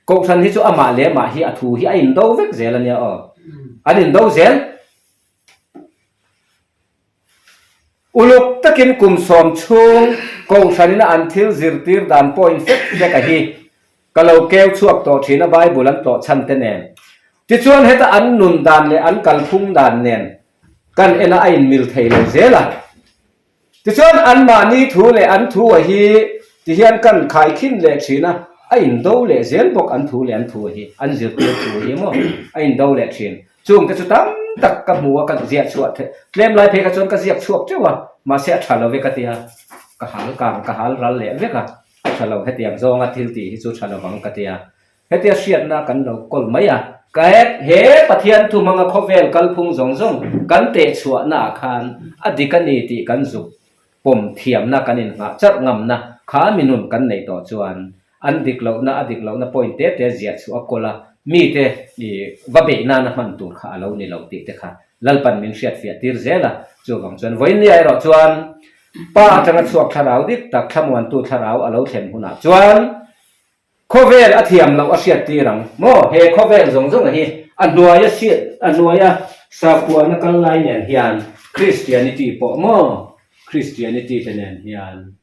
Kohhran hi chu amah leh amah hi a thu hi a indo vek zel a nia aw. An indo zel. Uluk takin kum sawm chhung Kohhranin an thil zirtir dan pawhin fek fek a hi ka lo keu chhuak tawh thin a Bible an tlawh chhan te nen. Tichuan heta an nun dan leh an kalphung dan nen kan en a a inmil thei lo zel a. Tichuan anmahni thu leh an thu a hi ti hian kan khaikhin leh thin a, a indo leh zel bawk an thu leh an thu a hi, an zirtir thu hi maw a indo leh thin. Chungte chu tam tak ka hmu a, ka ziah chhuah theih tlem lai phei kha chuan ka ziak chhuak teuh a, mahse a tha lo ve ka tia, ka hal kang ka hal ral leh vek a, a tha lo hetiang zawnga thil tih hi chu tha lovang ka tia. Hetia hriatna kan lo kawl mai a. Ka he Pathian thu hmanga khawvel kalphung zawng zawng kan teh chhuahnaah khan a dik a ni tih kan zuk pawm thiamna kan innghah charh ngamna kha mi nun kan neih tawh chuan an dik lohna a dik lohna point te te ziah chhuah a kawl a, mite i va beih nana hman tur kha a lo ni lo tih te kha Lalpan min hriatfiah tir zel a. Chuvang chuan vawiinnia erawh chuan Pa atanga chhuak thlarau dik tak thlamuantu thlarau a lo thlen hunah chuan Khawvel a thiam loh a hriat tir ang maw? He khawvel zawng zawng hi a hnuaia hriat, a hnuaia sakhuana kal lai nen hian Christianity pawh maw? Christianity te nen hian.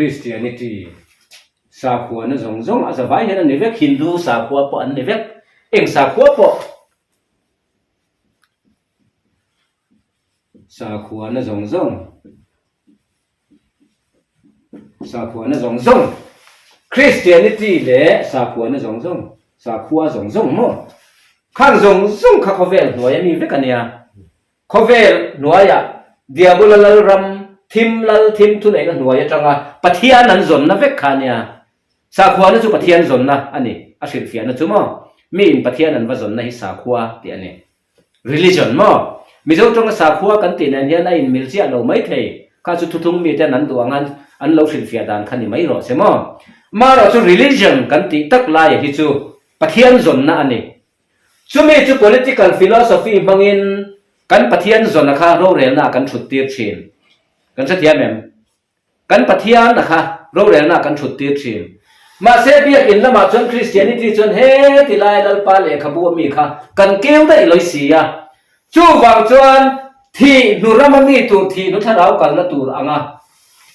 Christianity sakhuana zawng zawng a zavai hian a ni vek, Hindu sakhua pawh an ni vek, eng sakhua pawh sakhuana zawng zawng sakhuana zawng zawng Christianity leh sakhuana zawng zawng sakhua zawng zawng maw khang zawng zawng kha khawvel hnuai a mi vek a nia. Khawvel hnuaiah Diabola lalram thim lal thim thuneihna hnuai atanga Pathian an zawnna vek kha a nia. Sakhuana chu Pathian zawnna a ni, a hrilhfiahna chu maw? Miin Pathian an va zawnna hi sakhua tih a ni. Religion maw? Mizo tawnga sakhua kan tih nen hian a inmil chiah lo mai thei. Kha chu thuthung miten an duh ang an lo hrilhfiah dan kha ni mai rawh se maw? Marawh chu religion kan tih tak laia hi chu Pathian zawnna a ni. Chumi chu political philosophy hmangin kan Pathian zawna kha rorelna ah kan thut tir thin. Kan hrethiam em? Kan Pathian a kha rorelna ah kan thut tir thin. Mahse biakin lamah chuan Christianity chuan he ti lai Lalpa lehkhabu a mi kha kan keu daih lawi si a. Chuvang chuan thih hnu rama mi tur thih hnu thlarau kalna tur anga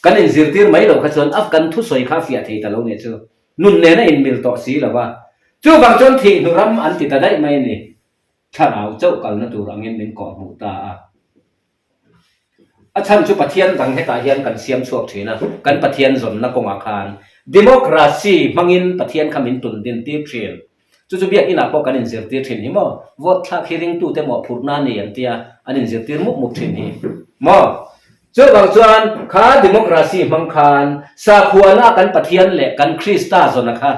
kan inzirtir mai lo kha chuan a kan thusawi kha a fiah thei ta lo nih chu. Nun nen a inmil tawh si lo va, chuvang chuan thih hnu ram an ti ta daih mai a ni. Thlarau chauh kalna tur angin min kawhhmuh ta a. A chhan chu Pathian dang hetah hian kan siam chhuak thin a, kan Pathian zawnna kawngah khan Democracy hmangin Pathian kha min tun din tir thin. Chu chu biakinah pawh kan inzirtir thin hi maw? Vote thlak hi ringtute mawhphurhna a ni an tia, an inzirtir mup mup thin hi maw? Chuvang chuan kha democracy hmang khan sakhuana kan Pathian leh kan Krista zawna kha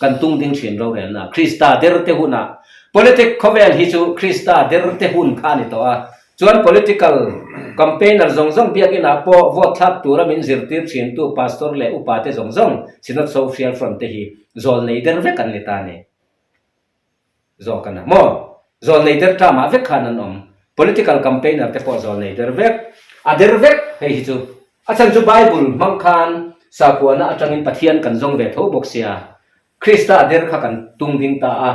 kan tung ding thin rorelna. Krista der te hunah politic khawvel hi chu Krista der te hun kha a ni tawh a, chuan political campaigner zawng zawng biakinah pawh vote thlak tura min zirtir thintu pastor leh upa te zawng zawng Synod Social Front te hi Zawl nei der vek an ni ta ni. Zawk a na maw? Zawl nei der ta mah vek khan an awm. Political campaigner te pawh zawl nei der vek. A der vek hei hi chu. A chhan chu Bible hmang khan sakhuana atangin Pathian kan zawng ve tho bawk sia. Krista a der kha kan tung ding ta a.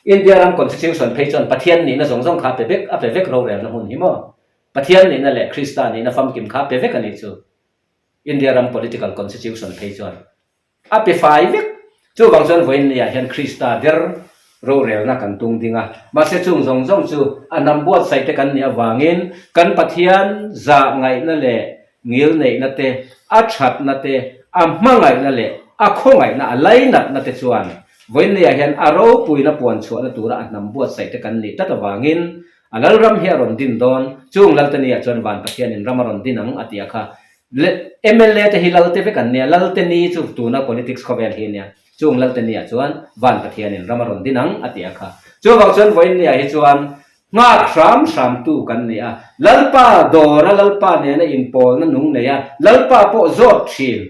India ram constitution phei chuan Pathian nihna zawng zawng kha a pe vek a pe vek rorelna hmun hi maw? Pathian nihna leh Krista nihna famkim kha a pe vek a nih chu. India ram political constitution phei chuan. A pe fai vek. Chuvang chuan vawiin leiah hian Krista der rorelna kan tung ding a. Mahse chung zawng zawng chu a hnam buatsaih te kan nih avangin kan Pathian zah ngaihna leh ngil neihna te, a thatna te, a hmangaihna leh a khawngaihna, a lainatna te chuan vawiin leiah hian a ropuina puan chhuahna tura a hnam buatsaih te kan nih tlat avangin a Lalram hi a rawn din dawn. Chung Lalte niah chuan Van Pathianin ram a rawn din ang a tih a kha. Mla te hi Lalte vek an nia, Lalte ni chu tuna politics khawvel hi ania, chung Lalte ni ah chuan Van Pathianin ram a rawn din ang a ti a kha. Chuvang chuan vawiin ni ah hi chuan nghak hram hram tu kan ni a, Lalpa dawra Lalpa nena inpawlna nung nei a, Lalpa pawh zawt thin.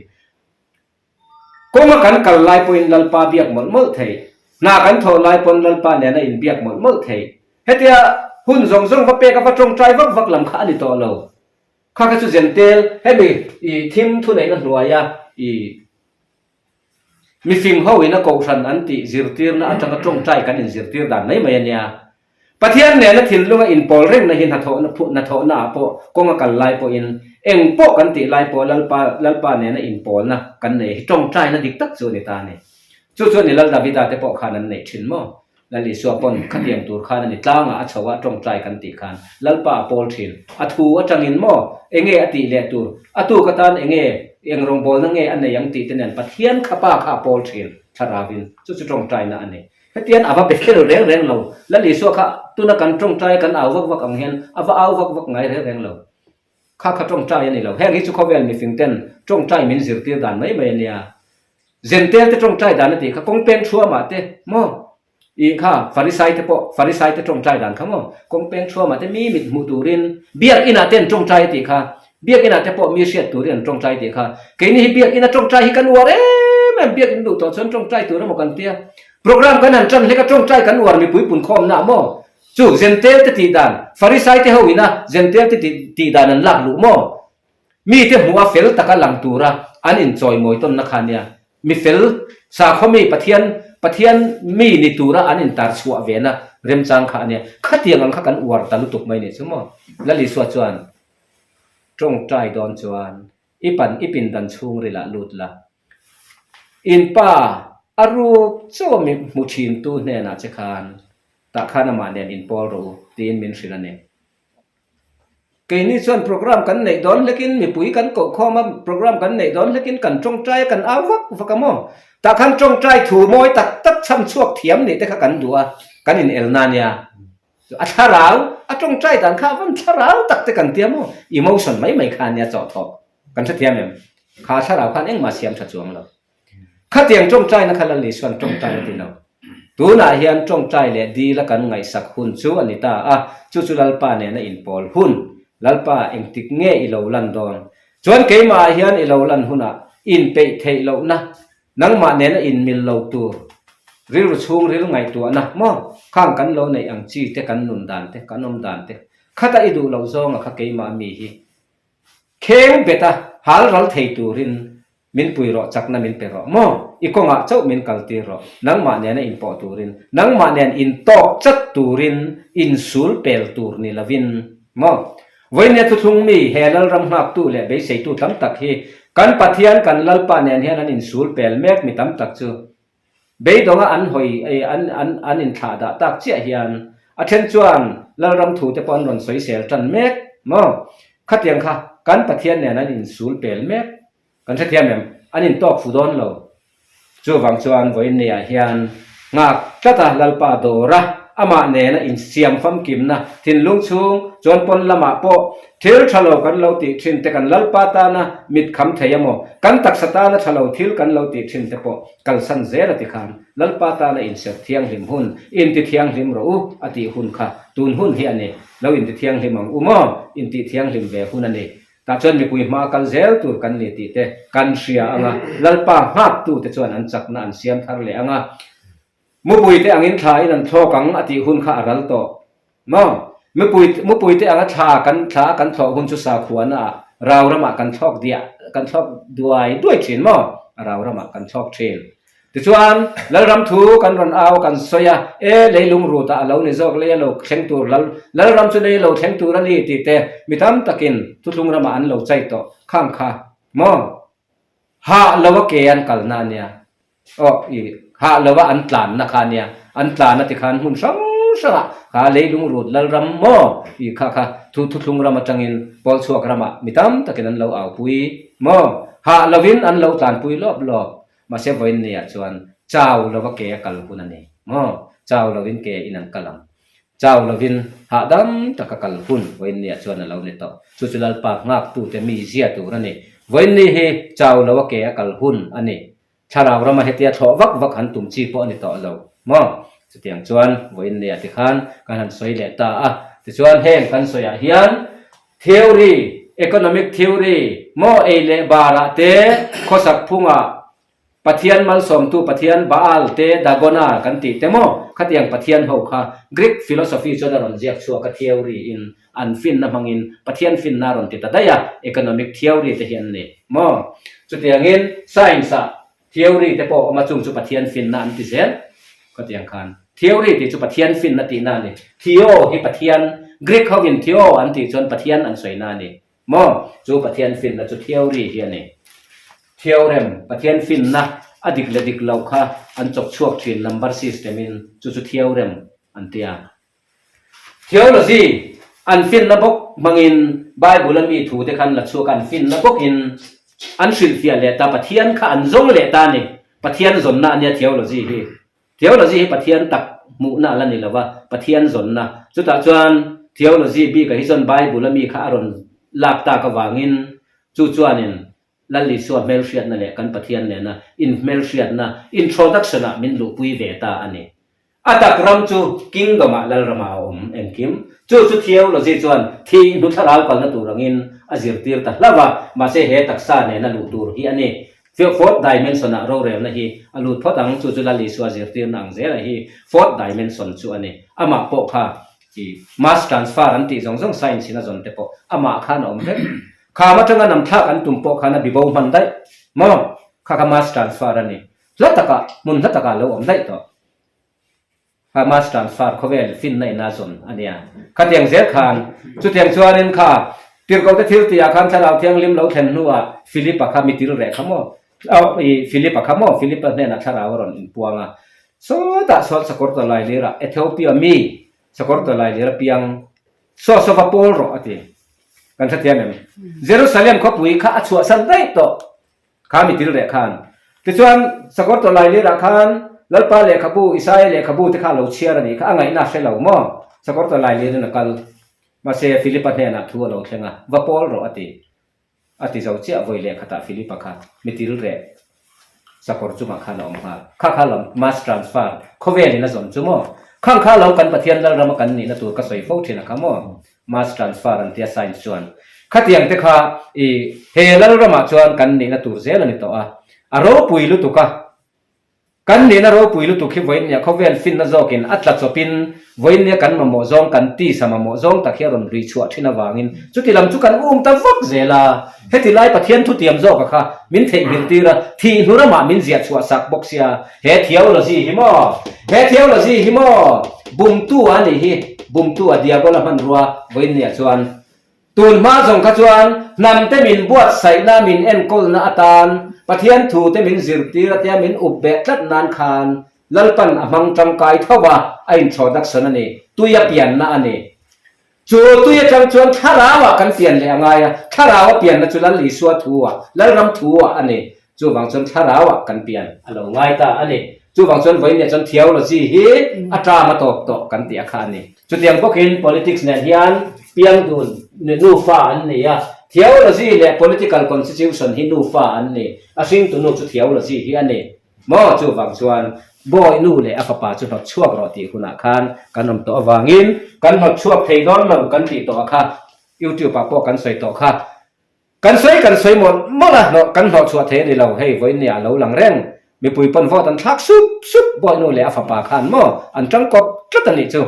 Kawnga kan kal lai pawhin Lalpa biak mawlh mawlh thei, hna kan thawh lai pawn Lalpa nena inbiak mawlh mawlh thei. Hetia hun zawng zawng va pek a va tawngtai vak vak lam kha a ni tawh lo. Kha kha chu Zentel, hemi i thim thuneihna hnuaia i mifing ho ina kohhran an tih zirtirna atanga tawngtai kan inzirtir dan mai mai a nia. Pathian nena thinlunga inpawl rengna hi hnathawhna hnathawhna ah pawh kawng a kal lai pawhin eng pawh kan tih lai pawh Lalpa Lalpa nena inpawlna kan nei hi tawngtaina dik tak chu a ni ta a ni. Chu chuan i Lal Davida te pawh khan an neih thin maw? Lal Isua pawn khatiang tur khan a ni tlangah a chho a tawngtai kan tih khan Lalpa a pawl thin. A thu atangin maw enge a tih leh tur, a tuk atan enge eng rawngbawlna nge a nei ang tih te nen Pathian kha pa kha a pawl thin thlarauin chu chu tawngtaina a ni. Hetian a va be fel reng reng lo. Lal Isua kha tuna kan tawngtai kan au vak vak ang hian a va au vak vak ngai reng reng lo. Kha kha tawngtai a ni lo. Heng hi chu khawvel mifing ten tawngtai min zirtir dan mai mai a nia. Zentel te tawngtai dan a tih kha kawng peng thuamah te maw ih kha Farisai te pawh Farisai te tawngtai dan kha maw kawng peng thuamah te mi mit hmuh turin biakinah te an tawngtai a tih kha biakinah te pawh mi hriat turin an tawngtai a tih kha keini hi biakina tawngtai hi kan uar em em biakin duh tawh chuan tawngtai tur emaw kan tia program kan han tan hlek a tawngtai kan uar mipui pun khawmna maw chu Zentel te tih dan Farisai te ho ina Zentel te tih dan an lak luh maw Mite hmuh a fel taka lang tura an inchawimawi tawnna kha nia. Mi fel, sakhaw mi, Pathian, Pathian mi ni tura an intar chhuah vena remchang kha a nia. Khatiang ang kha kan uar ta lutuk mai nih chu maw? Lal Isua chuan tawngtai dawn chuan. I pan i pindan chhungrilah lut la. In pa a ruk chaw mi hmu thintu hnenah che khan tah khan amah nen inpawl rawh u tiin min hrilh a ni. Keini chuan program kan neih dawn hlekin mipui kan koh khawm a, program kan neih dawn hlekin kan tawngtai a, kan au vak vak a maw? Tah khan tawngtai thu mawi tak tak chham chhuak thiam nih te kha kan duh a, kan inelna a nia. A thlarau, a tawngtai dan kha a van thlarau tak te kan tia maw? Emotion mai mai kha a nia chawhthawh. Kan hrethiam em? Kha thlarau khan engmah siam tha chuang lo. Khatiang tawngtaina kha Lal Isua'n tawngtai a ti lo. Tunah hian tawngtai leh dila kan ngaihsak hun chu a ni ta a, chu chu Lalpa nena inpawl hun. Lalpa, engtik nge i lo lan dawn? Chuan keimahah hian i lo lan hunah inpeih theih lohna, nangmah nena inmil lo tur, rilru chhungril ngaihtuahna maw khang kan lo neih ang chi te, kan nun dan te, kan awm dan te, khata i duh loh zawnga kha keimah mi hi kheng bet a, hal ral thei turin Min pui rawh, chakna min pe rawh maw? I kawngah chauh min kaltir rawh, nangmah nena inpawh turin, nangmah nen intawk chat turin, insul pel tur ni lovin maw? Vawinia thuthlung mi, he Lalram nghaktu leh beiseitu tam tak hi kan Pathian, kan Lalpa nen hian an insul pel mek mi tam tak chu Beidawnga an hawi an an an inthlah dah tak chiah hian a then chuan Lalram thu te pawh an rawn sawisel tan mek maw? Khatiang kha kan Pathian nen an insul pel mek kan hrethiam em? An intawk fu dawn lo. Chuvang chuan vawiinniah hian nghak tlata Lalpa dawra amah nena insiam famkimna thinlung chhung chuan pawn lamah pawh thil tha lo kan lo tih thin te kan Lalpa tana mit kham thei emaw kan taksa tana tha lo thil kan lo tih thin te pawh kalsan zel a ti khan Lalpa tana inserh thianghlim hun inti thianghlim rawh u a tih hun kha tun hun hi a ni. Lo inti thianghlim ang u maw? Intih thianghlim ve hun a ni. Tah chuan mipui hma kal zel tur kan ni tih te kan hria ang a, Lalpa nghaktute chuan an chakna an siam thar leh ang a, Mupui te angin thla in an thlawk ang a tih hun kha a ral tawh maw? Mipui mupui te anga thla kan thla a kan thlawh hun chu sakhuana ah rau ramah kan thlawk diah kan thlawk duai duai thin maw? A rau ramah kan thlawk thin. Tichuan Lalram thu kan rawn au kan sawi a, e leilung rut ah a lo ni zawk lei a lo thleng tur lal Lalram chu lei a lo thleng tur a ni tih te mi tam takin thuthlung ramah an lo chai tawh khang kha maw? Hah lo a ke an kalna a nia. Aw i hah lo a an tlanna kha ania, an tlan a ti khan hmun hrang hrangah kha leilung rut Lalram maw i kha kha thu thuthlung ram atangin Pawlchhuak ramah mi tam takin an lo aupui maw hah lovin an lo tlanpui lawp lawp mahse vawiin nia chuan chau lova ke a kal hun a ni maw chau lovin ke in an kal ang chau lovin hahdam taka kal hun vawiin nia chuan a lo ni tawh chu chu Lalpa nghaktute mi zia tur a ni vawiin ni hi chau lo a ke a kal hun a ni. Thlarau rama hetia thlawh vak vak han tum chi pawh a ni tawh lo maw? Chutiang chuan vawiin nia tikhan kan han sawi leh ta a. Tichuan heng kan sawiah hian theory, economic theory, maw ei leh barah te, khawsak phungah Pathian malsawmtu Pathian Baal te, Dagona kan tih te maw? Khatiang Pathian ho kha Greek philosophy chuan a rawn ziak chhuak a theory in an finna hmangin Pathian finna a rawn ti ta daih a, economic theory te hi an ni maw? Chutiangin science ah theory te pawh a awm a, chung chu Pathian finna an ti zel. Khatiang khan theory tih chu Pathian finna tihna a ni. Theo hi Pathian, Greek hovin theo an tih chuan Pathian an sawina a ni maw? Chu Pathian finna chu theory hi a ni. Theorem, Pathian finna a dik leh dik loh kha an chawk chhuak thin number system in, chu chu theorem an ti a. Theology, An finna bawk hmangin Bible-a mi thute khan la chhuak a, an finna bawkin an hrilhfiah leh ta, Pathian kha an zawng leh ta a ni. Pathian zawnna a nia theology hi. Theology hi Pathian tak hmuhna a la ni lo va, Pathian zawnna. Chutah chuan theology bikah hi chuan Bible-a mi kha a rawn lak tak avangin chu chuanin Lal Isua hmelhriatna leh kan Pathian nena inhmelhriatna, introduction-ah min luhpui ve ta a ni. A tak ram chu Kingdom-ah Lalramah a awm engkim. Chu chu theology chuan thih hnu thlarau kalna tur angin a zirtir ta hlauh a, mahse he taksa nena luh tur hi a ni. Fourth dimension-ah rorelna hi a lut phawt ang, chu chu Lal Isua zirtirna ang zela hi fourth dimension chu a ni. Amah pawh kha i mass transfer an tih zawng zawng science in a zawn te pawh amah khan a awm vek. Kham atanga namthlak an tum pawh khan a bibo hman daih maw? Kha kha mass transfer a ni. Hla takah, hmun hla takah a lo awm daih tawh. Kha mass transfer khawvel finna ina zawn a nia. Khatiang zel khan, chutiang chuanin kha. Tirhkohte thil tihah khan Thlarau Thianghlim lo thlen hnuah Philip-a kha mi til reh kha maw? Ih, Philip-a kha maw? Philip-a hnenah Thlarau a rawn inpuang a. Sawtah sawn sakawr tawlailirah Ethiopia mi sakawr tawlailir a piang saw saw va pawl rawh a ti. Kan hrethiam em? Jerusalem khawpui kha a chhuahsan daih tawh. Kha mi til reh khan. Tichuan, sakawr tawlailirah khan Lalpa lehkhabu, Isaia lehkhabu te kha a lo chhiar a nih kha, a ngaihna a hre lo maw? Sakawr tawlailirin a kal. Mahse, Philipa hnenah thu a lo thleng a, Va pawl rawh a ti. A ti zo chiah vawi lehkhatah Philipa kha mi til reh sakawr chungah khan a awm nghal. Kha kha lam mass transfer khawvelin a zawm chu maw? Khang kha lo kan Pathian Lalrama kan nihna tur ka sawi fo thin a kha maw? Mass transfer an tia science chuan. Khatiang te kha i he Lalramah chuan kan nihna tur zel a ni tawh a. A ropui lutuk a. Kan nihna ropui lutuk hi vawiinnia khawvel finna zawkin a tla chawpin vawiinnia kan mamawh zawng kan tisa mamawh zawng tak hi a rawn ri chhuah thin avangin chuti lam chu kan um ta vak zel a. Heti lai Pathian thutiam zawka kha min theihnghilh tir a, thih hnu ramah min ziah chhuah sak bawk sia. He theology hi maw? He theology hi maw? Bumtu a nih hi, bumtu a diabola hmanrua vawiinnia chuan Tun hma zawng kha chuan hnamte min buatsaihna min enkawlna atan Pathian thute min zirtir atia min up beh tlat nan khan Lalpan a hmang tangkai tho a, a introduction a ni, tui a pianna a ni. Chu tui atang chuan thlarauah kan pian leh a ngai a, thlarau a pianna chu Lal Isua thu-ah, Lalram thu-ah a ni. Chuvang chuan thlarauah kan pian a lo ngai ta a ni. Chuvang chuan vawiin leh chuan theology hi a term a tawp tawh kan tih a kha a ni. Chutiang bawkin politics nen hian piang dun nufa an ni a, theology leh political constitution hi nufa an ni. A hringtu nu chu theology hi a ni maw? Chuvang chuan bawi nu leh a fapa chu hnawt chhuak rawh tih hunah khan kan awm tawh avangin kan hnawt chhuak thei dawn lo kan tih tawh a kha. YouTube ah pawh kan sawi tawh kha. Kan sawi kan sawi mawlh mawlh a, hlawh kan hlawh chhuah thei a ni lo, hei vawiin nia a lo lang reng. Mipui pawn vote an thlak sup sup, Bawihnu leh a fapa khan maw an tang kawp tlat a nih chu.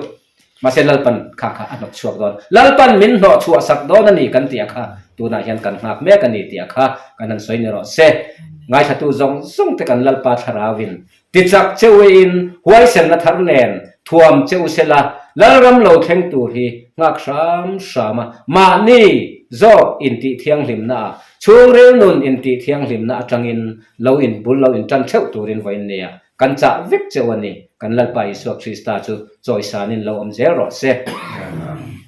Mahse Lalpan kha kha a hnawt chhuak dawn. Lalpan min hnawh chhuah sak dawn a ni kan tih a kha tunah hian kan nghak mek a ni tih a kha kan han sawi ni rawh se. Ngaithlatu zawng zawng te kan Lalpa thlarauin Tichak che uiin huaisenna thar nen thuam che u sela, Lalram lo thleng tur hi nghak hram hram a, mahni zawk intih thianghlimna ah, chhungril nun intih thianghlimna atangin lo inbul lo intan theuh turin vawiin nia kan chah vek che u a ni. Kan Lalpa Isua Krista chu chawisanin lo awm zel rawh se. Amen.